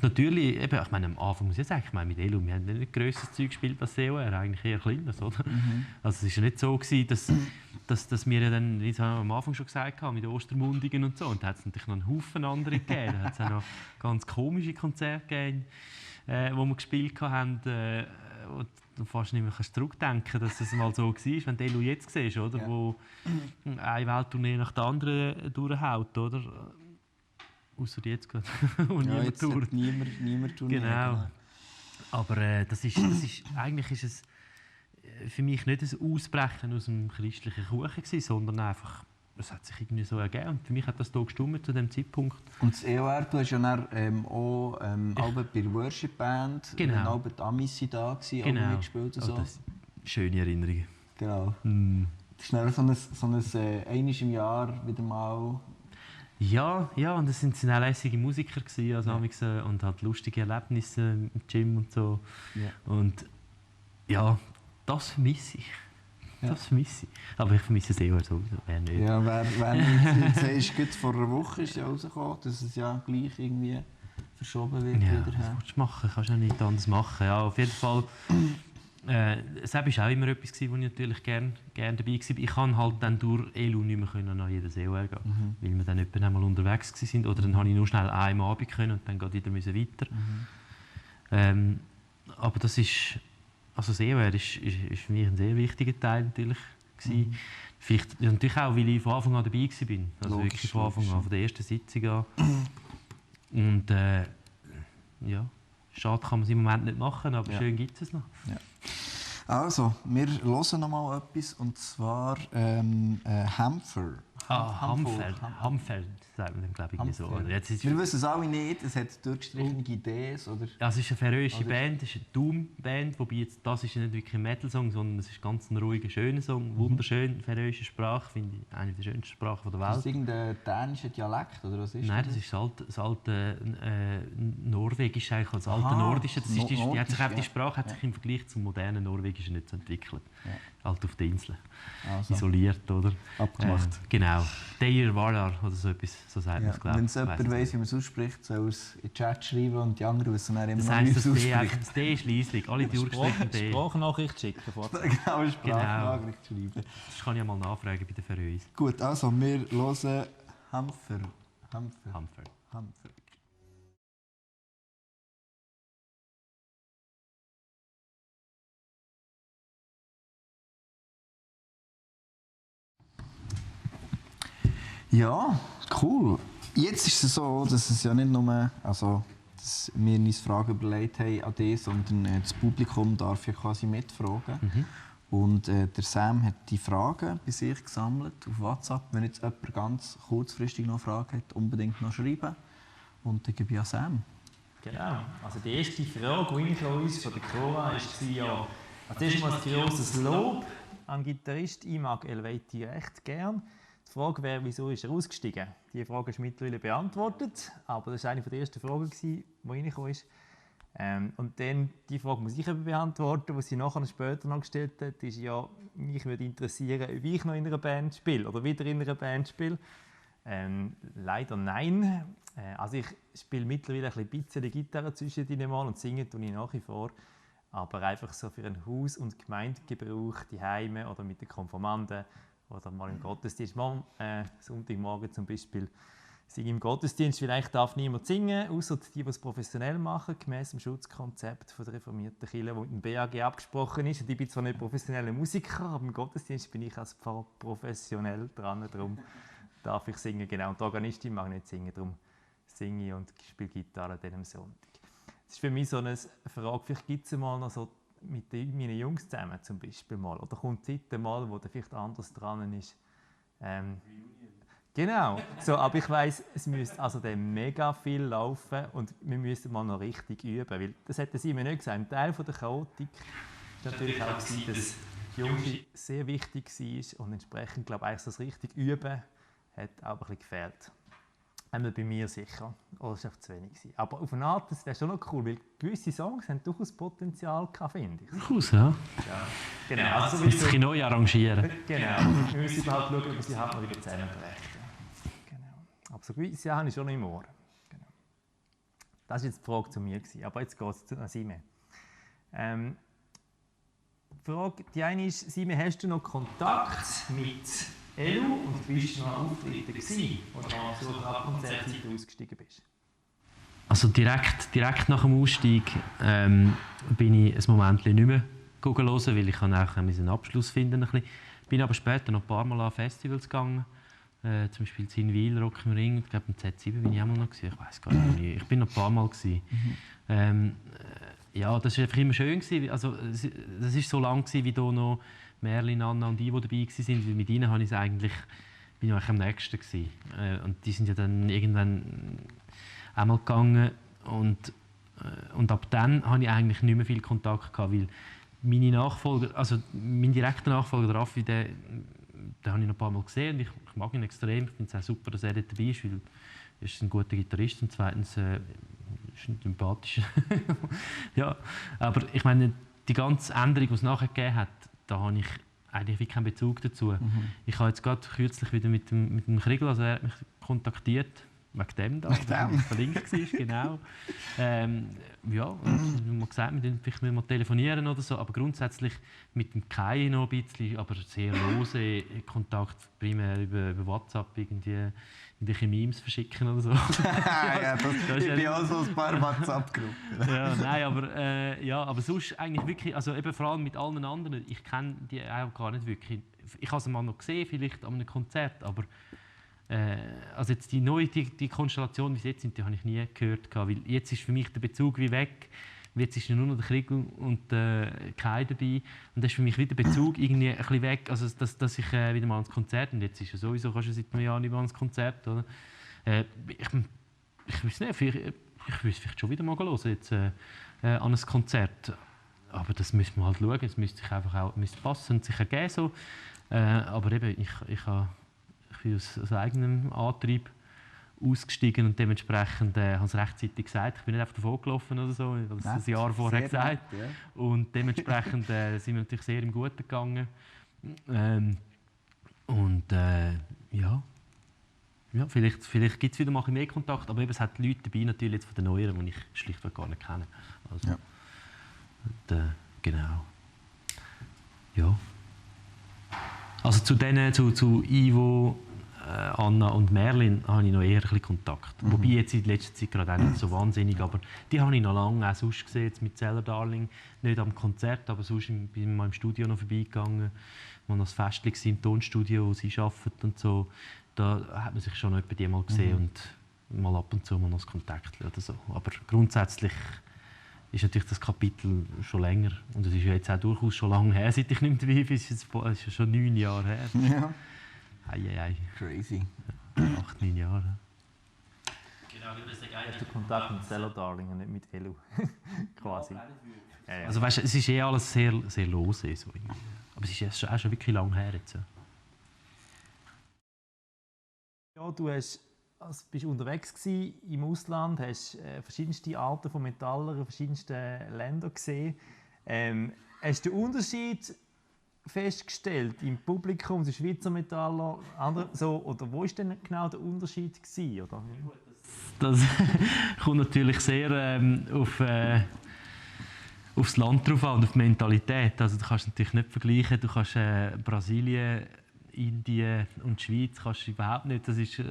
natürlich, eben, ich meine, am Anfang muss ich sagen, ich meine, mit ELO, wir haben nicht grösseres Zeug gespielt als EOR, eigentlich eher kleines, oder? Also es war ja nicht so gewesen, dass wir ja dann, wie ich am Anfang schon gesagt habe, mit Ostermundigen und so, und da hat es natürlich noch einen Haufen andere gegeben. Da hat es auch noch ganz komische Konzerte gegeben, wo wir gespielt haben, wo du fast nicht mehr zurückdenken kannst, dass es mal so war, wenn du ELO jetzt siehst, oder? Ja. Wo eine Welttournee nach der anderen durchhaut, oder? Außer jetzt gerade, wo ja, niemand tourt. Niemand Tournee. Genau. Aber eigentlich ist es für mich nicht ein Ausbrechen aus dem christlichen Kuchen gewesen, sondern einfach, es hat sich irgendwie so ergeben. Und für mich hat das hier gestimmt zu dem Zeitpunkt. Und das EOR, du hast ja dann auch bei der Worship Band, genau. Auch die Amis waren da, genau. Auch mitgespielt und so. Das schöne Erinnerungen. Genau. Das ist dann so ein einmal im Jahr wieder mal... Ja, und es sind auch lässige Musiker gewesen, also und halt lustige Erlebnisse im Gym und so. Ja. Und ja, das vermisse ich. Das vermisse ich. Aber ich vermisse es eher sowieso, wer nicht. Ja, wer nicht siehst, gut vor einer Woche ist ja rausgekommen, dass es ja gleich irgendwie verschoben wird. Ja, wieder. Was willst du machen? Kannst du ja nicht anders machen. Ja, auf jeden Fall. Es war auch immer etwas, wo ich natürlich gerne dabei war. Ich konnte halt dann durch ELO nicht mehr nach jedes EOR gehen, weil wir dann etwa einmal unterwegs waren. Oder dann konnte ich nur schnell einen Abend können und dann wieder weiter. Aber das ist... Also das EOR ist für mich ein sehr wichtiger Teil natürlich. Vielleicht natürlich auch, weil ich von Anfang an dabei war. Also wirklich von Anfang an, von der ersten Sitzung an. Und ja, schade kann man es im Moment nicht machen, aber schön gibt es noch. Ja. Also, wir hören noch mal etwas, und zwar Hamfer. Hamfer, sagt man dann, glaube ich, so. Oder? Wir wissen es alle nicht, es hat durchgestrichene Ds, oder? Ja, es ist eine färöische Band, es ist eine Doom-Band, wobei jetzt, das ist nicht wirklich ein Metal-Song, sondern es ist ganz ein ruhiger, schöner Song, wunderschön, färöische Sprache, finde ich eine der schönsten Sprachen der Welt. Ist das irgendein dänischer Dialekt, oder was ist Nein, das? ist das alte Norwegisch, eigentlich, das alte Nordische. Das ist die Sprache hat sich im Vergleich zum modernen Norwegischen nicht so entwickelt. Ja. Halt auf den Inseln. Isoliert, oder? Abgemacht. Genau. Deir Valar oder so etwas. So sagt man es, glaube ich. Wenn es jemand weiss, wie man es ausspricht, soll er es in den Chat schreiben und die anderen wissen dann immer das noch, heisst, wie man es ausspricht. Das D ist leislich, alle durchgestrichen D. Sprachnachricht schicken. Genau, Sprachnachricht schreiben. Das kann ich mal nachfragen bei den Verröis. Gut, also wir hören Hampfer. Ja, cool. Jetzt ist es so, dass es ja nicht nur, also, dass wir uns Fragen überlegt haben an dich, sondern das Publikum darf ja quasi mitfragen. Und der Sam hat die Fragen bei sich gesammelt auf WhatsApp. Wenn jetzt jemand ganz kurzfristig noch Fragen hat, unbedingt noch schreiben. Und dann gebe ich an Sam. Genau. Also die erste Frage, die reingekommen ist von der Cora, war ja, also zuerst mal ein grosses Lob an den Gitarrist. Ich mag Elveti recht gern. Die Frage wäre, wieso ist er ausgestiegen? Die Frage ist mittlerweile beantwortet, aber das war eine der ersten Fragen, die reingekommen ist. Und dann die Frage muss ich eben beantworten, die sie nachher später noch gestellt hat, ist ja, mich würde interessieren, ob ich noch in einer Band spiele oder wieder in einer Band spiele. Leider nein. Also ich spiele mittlerweile ein bisschen Gitarre zwischendurch mal und singe tue ich nach wie vor. Aber einfach so für einen Haus- und Gemeindegebrauch, die Heime oder mit den Konfirmanden oder mal im Gottesdienst. Mal Sonntagmorgen zum Beispiel singe im Gottesdienst. Vielleicht darf niemand singen, außer die es professionell machen, gemäss dem Schutzkonzept von der reformierten Kirche, das mit dem BAG abgesprochen ist. Und ich bin zwar nicht professioneller Musiker, aber im Gottesdienst bin ich als Pfarrer professionell dran. Darum darf ich singen. Genau. Und die Organistin mag nicht singen, darum singe ich und spiele Gitarre dann am Sonntag. Das ist für mich so eine Frage, vielleicht gibt es mal noch so mit meinen Jungs zusammen zum Beispiel mal. Oder kommt die Zeit mal, wo der vielleicht anders dran ist. Genau. So, aber ich weiss, es müsste also dann mega viel laufen und wir müssen mal noch richtig üben. Weil, das hat Simon nicht gesagt. Ein Teil von der Chaotik war natürlich auch, dass die Jungs sehr wichtig war und entsprechend, glaube ich, das richtig Üben hat auch ein bisschen gefehlt. Einmal bei mir sicher. Oder es war einfach zu wenig. Aber auf eine Art, das wäre schon noch cool, weil gewisse Songs haben durchaus Potenzial gehabt, finde ich. Durchaus, ja. Genau. Also Müssen sich neu arrangieren. Genau. Wir müssen überhaupt schauen, ob wir sie halt mal wieder zusammenbrechen. Genau. Aber so gewisse Sachen habe ich schon noch im Ohr. Genau. Das war jetzt die Frage zu mir. Aber jetzt geht es zu Simon. Die Frage, die eine ist, Simon, hast du noch Kontakt mit Elu und bist du noch Auftritte gewesen, oder so ab Konzertzeit ausgestiegen bist? Also direkt nach dem Ausstieg bin ich ein Moment nicht mehr hören, weil ich auch einen Abschluss finden musste. Bin aber später noch ein paar Mal an Festivals gegangen. Zum Beispiel in Wil, Rock im Ring, ich glaube im Z7 bin ich auch noch gewesen. Ich weiß gar nicht. Ich bin noch ein paar Mal gewesen. Ja, das war einfach immer schön gewesen. Also das war so lange gewesen, wie hier noch Merlin, Anna und ich, die dabei waren. Weil mit ihnen bin ich eigentlich am nächsten gewesen. Und die sind ja dann irgendwann einmal gegangen und ab dann hatte ich eigentlich nicht mehr viel Kontakt gehabt, weil meine Nachfolger, also mein direkter Nachfolger Raffi, den habe ich noch ein paar Mal gesehen und ich mag ihn extrem. Ich finde es auch super, dass er dort dabei ist, weil er ist ein guter Gitarrist und zweitens ist er sympathisch. Ja, aber ich meine, die ganze Änderung, die es nachher gegeben hat, da habe ich eigentlich keinen Bezug dazu. Ich habe jetzt gerade kürzlich wieder mit dem Kriegel, also er hat mich kontaktiert, wegen dem da, weil er verlinkt war, genau. Ja, und man gesagt, wir vielleicht mal telefonieren oder so, aber grundsätzlich mit dem Kai noch ein bisschen, aber sehr lose Kontakt, primär über WhatsApp irgendwie irgendwelche Memes verschicken oder so. Ja, ich bin auch so ein paar WhatsApp-Gruppen. Ja, nein, aber sonst eigentlich wirklich, also eben vor allem mit allen anderen, ich kenne die auch gar nicht wirklich. Ich habe sie mal noch gesehen, vielleicht an einem Konzert, aber also jetzt die Konstellation, wie sie jetzt sind, die habe ich nie gehört, weil jetzt ist für mich der Bezug wie weg. Jetzt ist nur noch der Krieg und Kai dabei und das ist für mich wieder der Bezug irgendwie ein bisschen weg, also dass ich wieder mal ans Konzert, und jetzt ist ja sowieso kannst du seit einem Jahr nicht mehr ans Konzert, oder? Ich weiß nicht, ich würde vielleicht schon wieder mal hören jetzt an ein Konzert, aber das müssen wir halt schauen, es müsste sich einfach auch passen und sich ergeben so, aber eben ich bin aus eigenem Antrieb ausgestiegen und dementsprechend habe ich es rechtzeitig gesagt. Ich bin nicht einfach davon gelaufen oder so, ich habe es ein Jahr vorher gesagt. Nett, ja. Und dementsprechend sind wir natürlich sehr im Guten gegangen. Ja, ja, vielleicht gibt es wieder mal mehr Kontakt, aber eben, es hat Leute dabei natürlich jetzt von den Neueren, die ich schlichtweg gar nicht kenne. Also, ja. Und, genau. Ja. Also zu Ivo, Anna und Merlin habe ich noch eher ein bisschen Kontakt. Wobei jetzt in letzter Zeit gerade auch nicht so wahnsinnig, aber die habe ich noch lange auch sonst gesehen, jetzt mit Zeller Darling. Nicht am Konzert, aber sonst bin ich mal im Studio noch vorbeigegangen. Wo noch das Festchen war im Tonstudio, wo sie arbeitet und so. Da hat man sich schon etwa die mal gesehen und mal ab und zu mal noch das Kontakt oder so. Aber grundsätzlich ist natürlich das Kapitel schon länger. Und es ist ja jetzt auch durchaus schon lange her, seit ich nicht mehr dabei bin. Es ist ja schon 9 Jahre her. Ja. Ei. Crazy. 8, 9 Jahre. Genau, du hast den Kontakt mit Cello Darling und nicht mit Elu. Quasi. Ja. Also weißt, es ist alles sehr, sehr lose. So. Aber es ist auch schon wirklich lange her jetzt. Ja, du bist unterwegs gewesen, im Ausland, hast verschiedenste Arten von Metallern in verschiedensten Ländern gesehen. Hast du den Unterschied festgestellt im Publikum, die Schweizer Metaller, andere, so, oder wo war denn genau der Unterschied gewesen, oder? Das kommt natürlich sehr aufs Land drauf an und auf die Mentalität. Also du kannst natürlich nicht vergleichen, du kannst Brasilien, Indien und die Schweiz kannst du überhaupt nicht. Das ist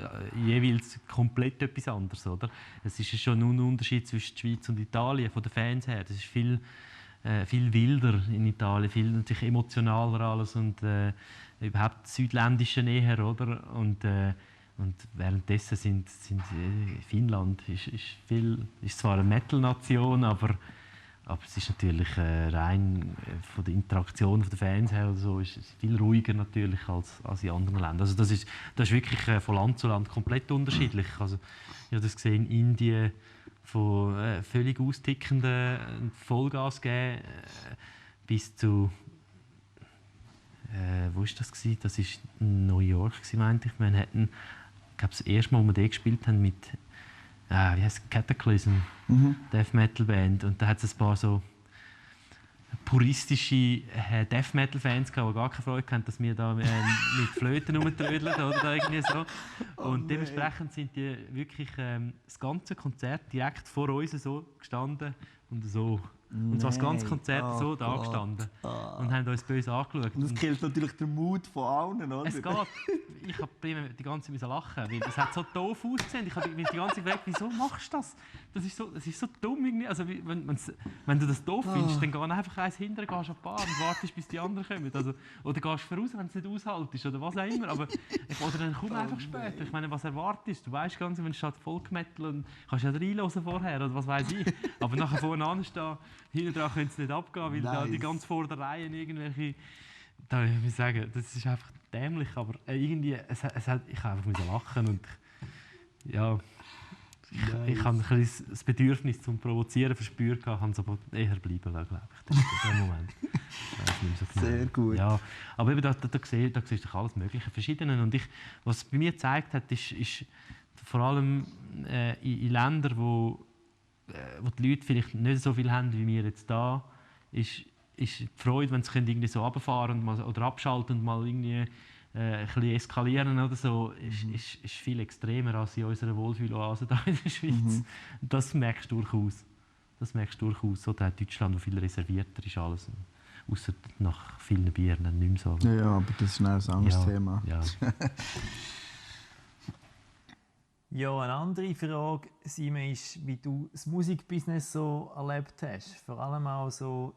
jeweils komplett etwas anderes, oder? Es ist schon ein Unterschied zwischen der Schweiz und Italien von den Fans her. Das ist viel wilder in Italien, viel natürlich emotionaler alles und überhaupt südländische näher, oder? Und währenddessen sind Finnland ist zwar eine Metal-Nation, aber es ist natürlich rein von der Interaktion der Fans her oder so, ist es viel ruhiger natürlich als in anderen Ländern. Also das ist wirklich von Land zu Land komplett unterschiedlich. Also ich habe das gesehen in Indien, von völlig austickenden Vollgas geben bis zu wo war das gewesen? Das war New York meinte ich. Manhattan. Ich glaube, das erste Mal, als wir dort gespielt haben mit wie heißt Cataclysm, Death Metal Band, und da hat es ein paar so puristische Death Metal Fans gehabt, die gar keine Freude hatten, dass wir da mit Flöten rumtrödeln oder da irgendwie so. Und dementsprechend sind die wirklich das ganze Konzert direkt vor uns so gestanden und so. Und zwar das ganze Konzert so da gestanden und haben uns böse angeschaut. Und das killt natürlich den Mut von allen, oder? Es geht. Ich habe die ganze Zeit lachen, weil das hat so doof ausgesehen. Ich habe mich die ganze Zeit gefragt, wieso machst du das? Das ist so dumm irgendwie. Also, wenn du das doof findest, dann geh einfach eins hinterher, gehst an die Bar und wartest, bis die anderen kommen. Also, oder gehst voraus, wenn du es nicht aushaltest oder was auch immer. Aber, oder dann komm einfach später. Ich meine, was erwartest du? Du weißt ganz, wenn du statt Folkmetal und kannst ja reinhören vorher oder was weiß ich. Aber nachher vorne anstehen, hinten dran können es nicht abgehen, weil da die ganz vorderen Reihen irgendwelche. Da muss ich sagen, das ist einfach dämlich, aber irgendwie, ich habe einfach lachen und ja, ich habe ein bisschen das Bedürfnis zum Provozieren verspürt, habe es aber eher bleiben lassen, glaube ich, in dem Moment. So sehr gut. Ja, aber eben da siehst du alles Mögliche, Verschiedene. Und was es bei mir gezeigt hat, ist vor allem in Ländern, wo die Leute vielleicht nicht so viel haben wie wir jetzt da, ist die Freude, wenn sie irgendwie so runterfahren oder abschalten und mal irgendwie ein bisschen eskalieren oder so, ist viel extremer als in unserer Wohlfühloase hier in der Schweiz. Das merkst du durchaus. So in Deutschland, wo viel reservierter ist alles. Außer nach vielen Bieren nicht mehr so. Ja, aber das ist ein anderes Thema. Ja. Ja, eine andere Frage, Simon, ist, wie du das Musikbusiness so erlebt hast. Vor allem auch so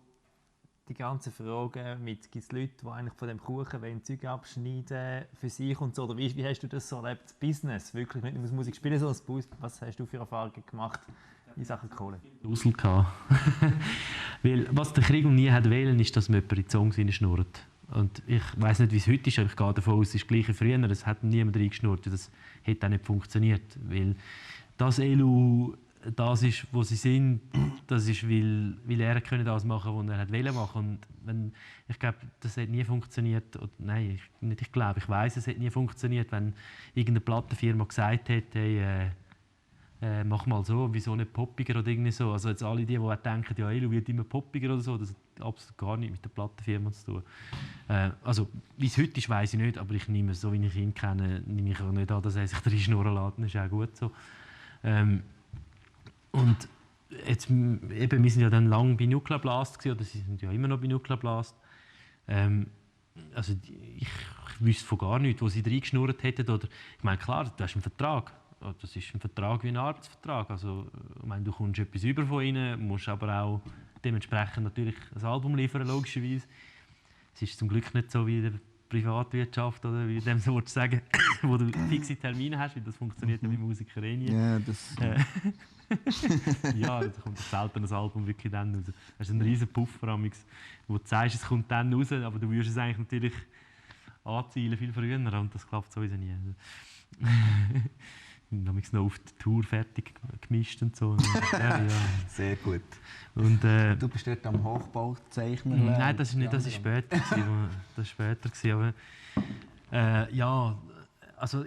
die ganzen Fragen mit, gibt es Leute, die eigentlich von dem Kuchen wollen, Zeug abschneiden für sich und so, oder wie hast du das so erlebt, das Business, wirklich nicht nur das Musik spielen, sondern das Bus, was hast du für Erfahrungen gemacht in Sachen Kohle? Dusel gehabt. Weil was der Krieg nie hat wollen, ist, dass man jemand in die Songs hineinschnurrt. Und ich weiss nicht, wie es heute ist, aber ich gehe davon aus, es ist gleich wie früher, es hat niemand reingeschnurrt, das hätte auch nicht funktioniert, weil das Elu das ist, wo sie sind, das ist, weil er das machen konnte, was er wollte machen. Und ich glaube, das hat nie funktioniert. Oder, nein, ich weiß, es hat nie funktioniert, wenn irgendeine Plattenfirma gesagt hätte, hey, mach mal so, wieso nicht poppiger oder irgendwie so. Also jetzt alle die denken, ja, Elo wird immer poppiger oder so, das hat absolut gar nichts mit der Plattenfirma zu tun. Also, wie es heute ist, weiss ich nicht, aber ich nehme es so, wie ich ihn kenne, nehme ich auch nicht an, dass er sich reinschnurren lässt, das ist auch gut so. Und jetzt, eben, wir sind ja dann lange bei Nuclear Blast gewesen, oder sie sind ja immer noch bei Nuclear Blast. Also ich wüsste von gar nichts, wo sie reingeschnurrt hätten. Oder, ich meine, klar, du hast einen Vertrag. Das ist ein Vertrag wie ein Arbeitsvertrag. Also, ich meine, du kommst etwas über von ihnen, musst aber auch dementsprechend natürlich ein Album liefern, logischerweise. Es ist zum Glück nicht so wie in der Privatwirtschaft, oder wie dem so sagen, wo du fixe Termine hast, weil das funktioniert ja bei Musikern eh nie. Ja, das... Ja, da kommt selten ein Album wirklich dann raus. Das ist ein riesen Puffer, wo du sagst, es kommt dann raus, aber du würdest es eigentlich natürlich anzielen, viel früher, und das klappt sowieso nie. Ich habe noch auf die Tour fertig gemischt und so. Ja. Sehr gut. Und, du bist dort am Hochbau zeichnen? Nein, das ist nicht, das ist später gewesen, aber ja, also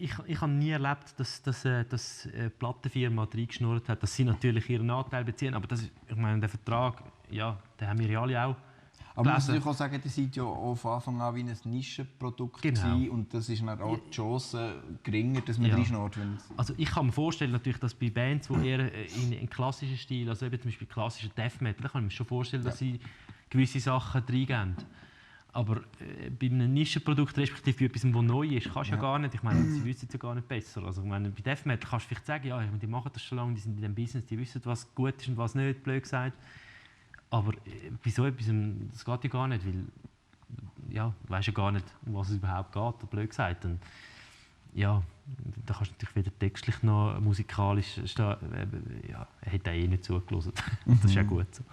ich habe nie erlebt, dass die Plattenfirma reingeschnurrt hat, dass sie natürlich ihren Anteil beziehen, aber das, ich meine, der Vertrag, ja, den haben wir ja alle auch. Aber man muss natürlich auch sagen, ihr seid ja auch von Anfang an wie ein Nischenprodukt gewesen, und das ist dann auch die Chance geringer, dass man reinschnurrt. Also ich kann mir vorstellen, natürlich, dass bei Bands, die eher in klassischen Stil, also eben zum Beispiel klassischer Death Metal, da kann ich mir schon vorstellen, dass sie gewisse Sachen reingeben. Aber bei einem Nischenprodukt, respektive bei etwas, das neu ist, kannst du ja gar nicht. Ich meine, sie wissen es ja gar nicht besser. Also, ich meine, bei Death Metal kannst du vielleicht sagen, ja, die machen das schon lange, die sind in diesem Business, die wissen, was gut ist und was nicht, blöd gesagt. Aber bei so etwas, das geht ja gar nicht, weil ja, du weißt ja gar nicht, um was es überhaupt geht, blöd gesagt. Und, ja, da kannst du natürlich weder textlich noch musikalisch ja, er hat eh nicht zugelassen. Das ist ja gut so.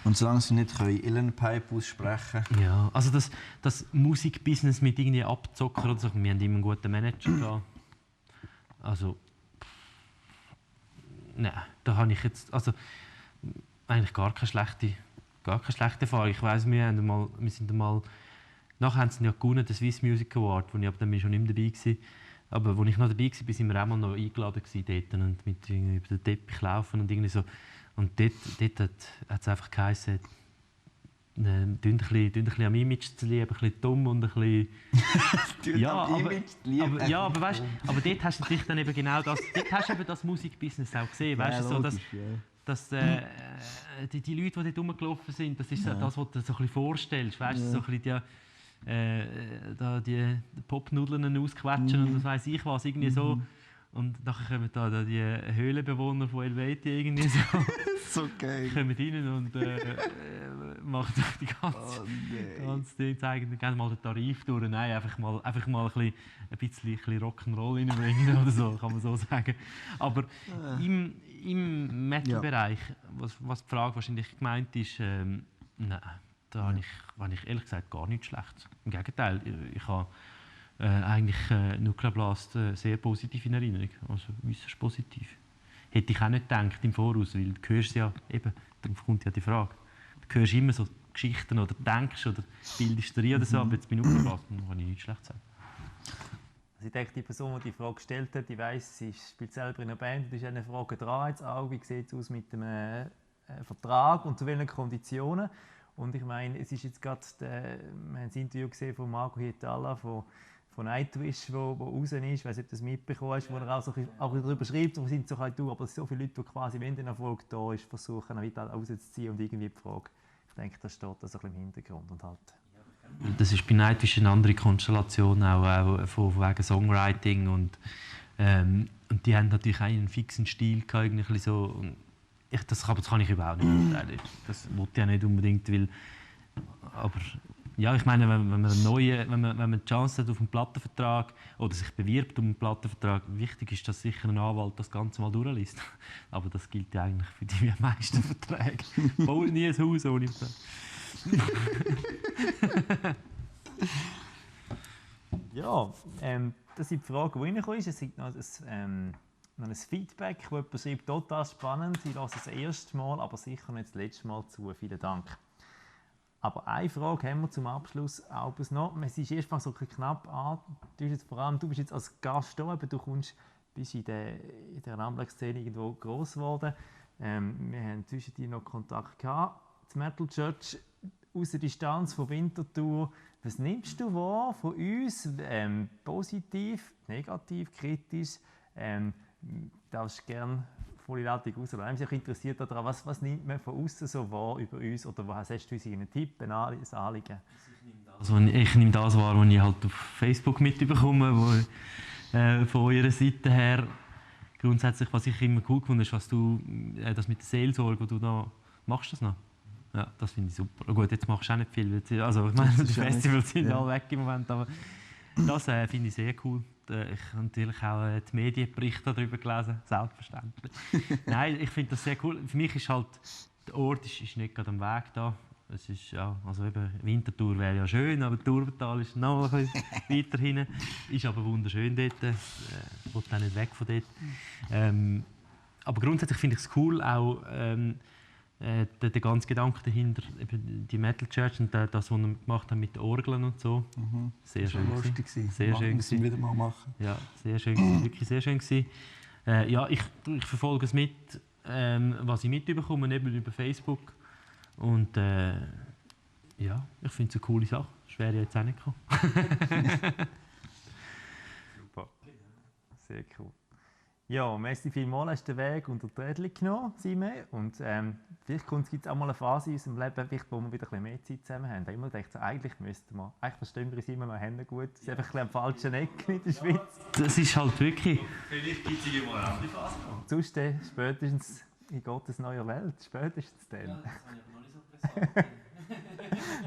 Und solange sie nicht Illenpipe aussprechen können. Ja, also das Musikbusiness mit irgendwie Abzocker oder so, wir haben immer einen guten Manager gehabt. Also, nein, da habe ich jetzt, also eigentlich gar keine schlechte Erfahrung. Ich weiss, wir sind einmal, nachher haben sie ja gewonnen, den Swiss Music Award, wo ich aber dann schon nicht mehr dabei war. Aber als ich noch dabei war, waren wir auch mal noch eingeladen dort und mit über den Teppich laufen und irgendwie so. Und dort hat es einfach geheißen, ein bisschen am Image zu lieben, ein bisschen dumm und ein bisschen... aber weißt, aber dort hast du natürlich dann eben genau das, dort hast du eben das Musikbusiness auch gesehen, weißt du, so, dass die Leute, die dort rumgelaufen sind, das ist das, was du dir so ein bisschen vorstellst, weißt du, so ein bisschen die Popnudeln ausquetschen und das weiss ich was, irgendwie so. Und nachher kommen da die Höhlenbewohner von Helvetia irgendwie so. So geil. Kommen rein und machen die ganze Ding, zeigen dann mal den Tarif durch. Nein, einfach mal ein bisschen Rock'n'Roll reinbringen oder so, kann man so sagen. Aber im Metal-Bereich, was die Frage wahrscheinlich gemeint ist, nein. Da habe ich ehrlich gesagt gar nichts Schlechtes. Im Gegenteil, ich habe eigentlich Nuclear Blast sehr positiv in Erinnerung. Also äußerst positiv. Hätte ich auch nicht gedacht im Voraus, weil du hörst ja, eben, darauf kommt ja die Frage, du hörst immer so Geschichten oder denkst oder bildest dir oder so, aber jetzt bei Nuclear Blast kann ich nichts Schlechtes sagen. Also ich denke, die Person, die die Frage gestellt hat, die weiss, sie spielt selber in einer Band, da ist eine Frage dran jetzt auch, wie sieht es aus mit dem Vertrag und zu welchen Konditionen. Und ich meine, es ist jetzt gerade, wir haben das Interview gesehen von Marco Hietala von Nightwish, wo raus ist, ich weiß nicht, ob du das mitbekommen hast, wo er auch darüber schreibt, wo sind so halt du, aber es sind so viele Leute, die quasi, wenn der Erfolg da ist, versuchen, weiter rauszuziehen und irgendwie die Frage, ich denke, das steht da so ein bisschen im Hintergrund und halt. Das ist bei Nightwish eine andere Konstellation, auch von wegen Songwriting und die haben natürlich auch einen fixen Stil gehabt, irgendwie so. Das kann ich überhaupt nicht beurteilen. Das wollte ich ja nicht unbedingt, weil... Aber ja, ich meine, wenn man die Chance hat auf einen Plattenvertrag oder sich bewirbt um einen Plattenvertrag, wichtig ist, dass sicher ein Anwalt das Ganze mal durchliest. Aber das gilt ja eigentlich für die meisten Verträge. Baut nie ein Haus ohne Vertrag. Ja, das sind die Fragen, die reingekommen sind. Es gibt noch ein Feedback, das jemand schreibt, total spannend. Ich lasse es das erste Mal, aber sicher nicht das letzte Mal zu. Vielen Dank. Aber eine Frage haben wir zum Abschluss noch. Es ist erstmal so ein bisschen knapp an. Du bist jetzt als Gast da, aber du kommst bist in der Rambler-Szene irgendwo gross geworden. Wir haben zwischendurch noch Kontakt gehabt. Die Metal Church aus der Distanz von Winterthur. Was nimmst du wahr von uns? Positiv, negativ, kritisch? Darfst gerne volle Ladung raus. Ich bin mich interessiert daran, was nimmt man von außen so wahr über uns? Oder was hast du uns einen Tipp, ein Anliegen? Also ich nehme das wahr, was ich halt auf Facebook mitbekomme, von eurer Seite her. Grundsätzlich, was ich immer cool finde, ist, was du, das mit der Seelsorge, was du da machst, das noch. Ja, das finde ich super. Gut, jetzt machst du auch nicht viel. Also, ich meine, die Festivals sind alle weg im Moment, aber das finde ich sehr cool. Ich habe natürlich auch die Medienberichte darüber gelesen, selbstverständlich. Nein, ich finde das sehr cool. Für mich ist halt, der Ort ist nicht gerade am Weg da. Es ist, ja, also eben, Winterthur wäre ja schön, aber Thurbetal ist noch ein bisschen weiter hinten. Ist aber wunderschön dort. Ich will auch nicht weg von dort. Aber grundsätzlich finde ich es cool, auch der ganze Gedanke dahinter, eben die Metal Church und das, was wir gemacht haben mit den Orgeln und so. Sehr schön. Lustig gewesen. Sehr schön. Müssen wir wieder mal machen. Ja, sehr schön gewesen, wirklich sehr schön gewesen. Ja, ich verfolge es mit, was ich mitbekomme, eben über Facebook. Und ja, ich finde es eine coole Sache. Das wäre ja jetzt auch nicht gekommen. Super. Sehr cool. Ja, merci vielmals, hast du den Weg unter die Rädchen genommen, Simon. Und vielleicht gibt es auch mal eine Phase in unserem Leben, wo wir wieder ein bisschen mehr Zeit zusammen haben. Da habe ich immer gedacht, so, eigentlich verstehen wir uns immer noch Hände gut. Es ist einfach ein bisschen am falschen Eck in der Schweiz. Das ist halt wirklich... Vielleicht gibt es irgendwo eine andere Phase. Sonst spätestens in Gottes neuer Welt, spätestens dann. Ja, das habe ich aber noch nicht so präsent.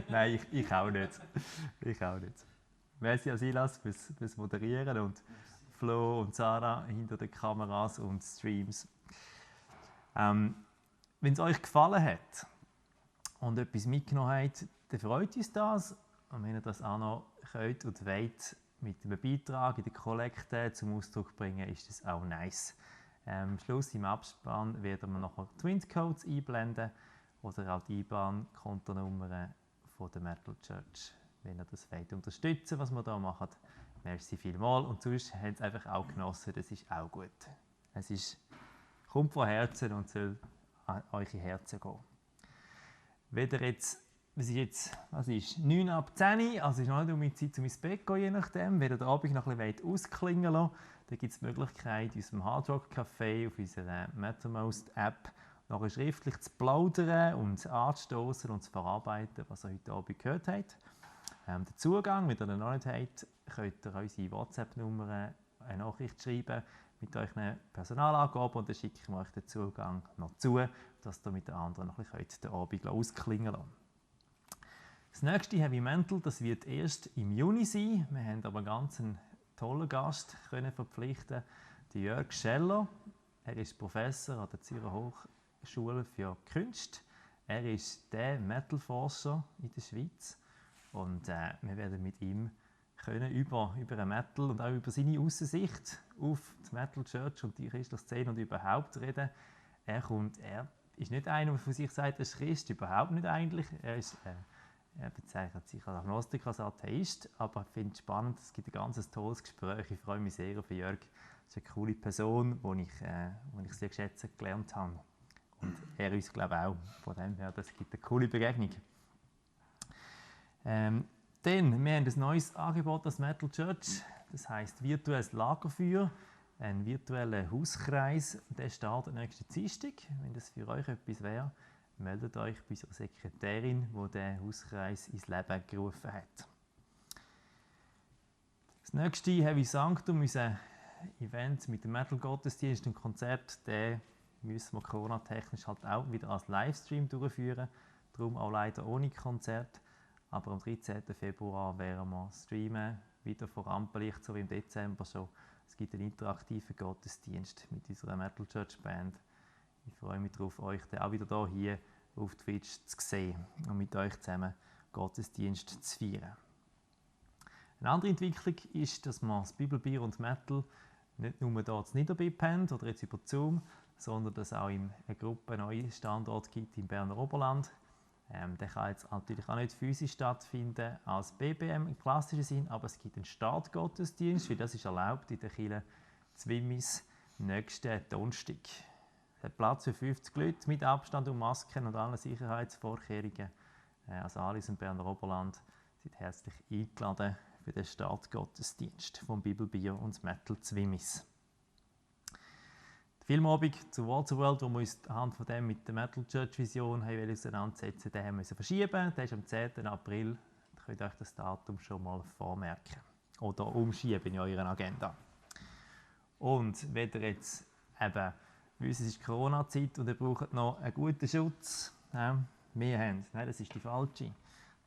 Nein, ich auch nicht. Ich auch nicht. Merci an Silas fürs Moderieren und Flo und Sarah hinter den Kameras und Streams. Wenn es euch gefallen hat und etwas mitgenommen habt, dann freut uns das. Und wenn ihr das auch noch könnt und wollt, mit einem Beitrag in die Kollekte zum Ausdruck bringen, ist das auch nice. Am Schluss im Abspann werden wir noch Twin-Codes einblenden oder auch die IBAN-Kontonummern von der Metal Church, wenn ihr das wollt unterstützen, was wir hier machen. Merci vielmals. Und sonst habt ihr es einfach auch genossen, das ist auch gut. Kommt von Herzen und soll an eure Herzen gehen. Wenn ihr jetzt, was ist 9 ab 10, also ist noch nicht um die Zeit, um ins Bett zu gehen, je nachdem. Wenn ihr den Abend noch ein bisschen ausklingen lassen wollt, dann gibt es die Möglichkeit, in unserem Hard Rock Café auf unserer Mattermost App nachher schriftlich zu plaudern und anzustoßen und zu verarbeiten, was ihr heute Abend gehört habt. Den Zugang, wenn ihr den noch nicht habt, könnt ihr unsere WhatsApp-Nummer eine Nachricht schreiben mit euren Personalangaben und dann schicke ich euch den Zugang noch zu, dass ihr mit den anderen noch ein bisschen den Abend ausklingen lassen. Das nächste Heavy Mental, das wird erst im Juni sein. Wir haben aber einen ganz tollen Gast können verpflichten, den Jörg Scheller. Er ist Professor an der Zürcher Hochschule für Kunst. Er ist der Metal-Forscher in der Schweiz. Und wir werden mit ihm können über den Metal und auch über seine Aussicht auf die Metal Church und die Christus-Szene und überhaupt reden. Er ist nicht einer, der von sich sagt, er ist Christ, überhaupt nicht eigentlich. Er bezeichnet sich als Agnostiker, als Atheist, aber ich finde es spannend, es gibt ein ganz tolles Gespräch. Ich freue mich sehr auf Jörg. Er ist eine coole Person, die ich sehr schätzen gelernt habe. Und er uns, glaube ich, auch. Von dem her, das gibt eine coole Begegnung. Dann, wir haben ein neues Angebot als Metal Church, das heisst virtuelles Lagerfeuer, ein virtueller Hauskreis. Der startet nächsten Dienstag. Wenn das für euch etwas wäre, meldet euch bei unserer Sekretärin, die diesen Hauskreis ins Leben gerufen hat. Das nächste Heavy Sanctum, unser Event mit dem Metal-Gottesdienst und Konzert, den müssen wir Corona-technisch halt auch wieder als Livestream durchführen, darum auch leider ohne Konzert. Aber am 13. Februar werden wir streamen, wieder vor Rampenlicht, so wie im Dezember schon. Es gibt einen interaktiven Gottesdienst mit unserer Metal Church Band. Ich freue mich darauf, euch dann auch wieder hier auf Twitch zu sehen und mit euch zusammen Gottesdienst zu feiern. Eine andere Entwicklung ist, dass man das Bibelbier und Metal nicht nur hier in Niederbipp haben oder jetzt über Zoom, sondern dass es auch in einer Gruppe einen neuen Standort gibt im Berner Oberland. Der kann jetzt natürlich auch nicht physisch stattfinden als BBM im klassischen Sinn, aber es gibt einen Startgottesdienst, weil das ist erlaubt in der Kirche Zwimmis nächsten Donnerstag. Es hat Platz für 50 Leute mit Abstand und Masken und allen Sicherheitsvorkehrungen. Also alle im Berner Oberland sind herzlich eingeladen für den Startgottesdienst vom Bibelbier und Metal Zwimmis. Der Filmabend zu Wall to World, wo wir uns anhand von dem mit der Metal Church Vision auseinandersetzen, den haben wir verschieben. Der ist am 10. April. Da könnt ihr euch das Datum schon mal vormerken. Oder umschieben in eurer Agenda. Und wenn ihr jetzt eben wisst, es ist Corona-Zeit und ihr braucht noch einen guten Schutz, wir haben, nein, das ist die falsche.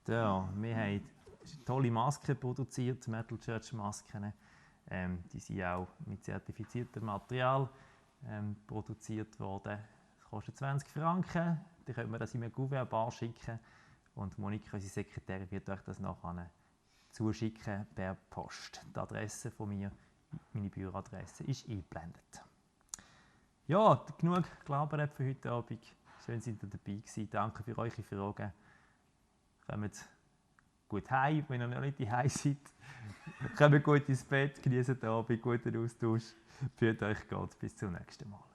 Da, wir haben tolle Masken produziert, Metal Church Masken. Die sind auch mit zertifiziertem Material produziert worden. Das kostet 20 Franken. Die können wir das in einem Kuvert schicken. Und Monika, unsere Sekretärin, wird euch das nachher zuschicken per Post. Die Adresse von mir, meine Büroadresse, ist eingeblendet. Ja, genug gelabert für heute Abend. Schön, dass ihr dabei gewesen. Danke für eure Fragen. Kommt gut heim, wenn ihr noch nicht daheim seid. Kommt gut ins Bett, genießt den Abend, guten Austausch. Führt euch Gott. Bis zum nächsten Mal.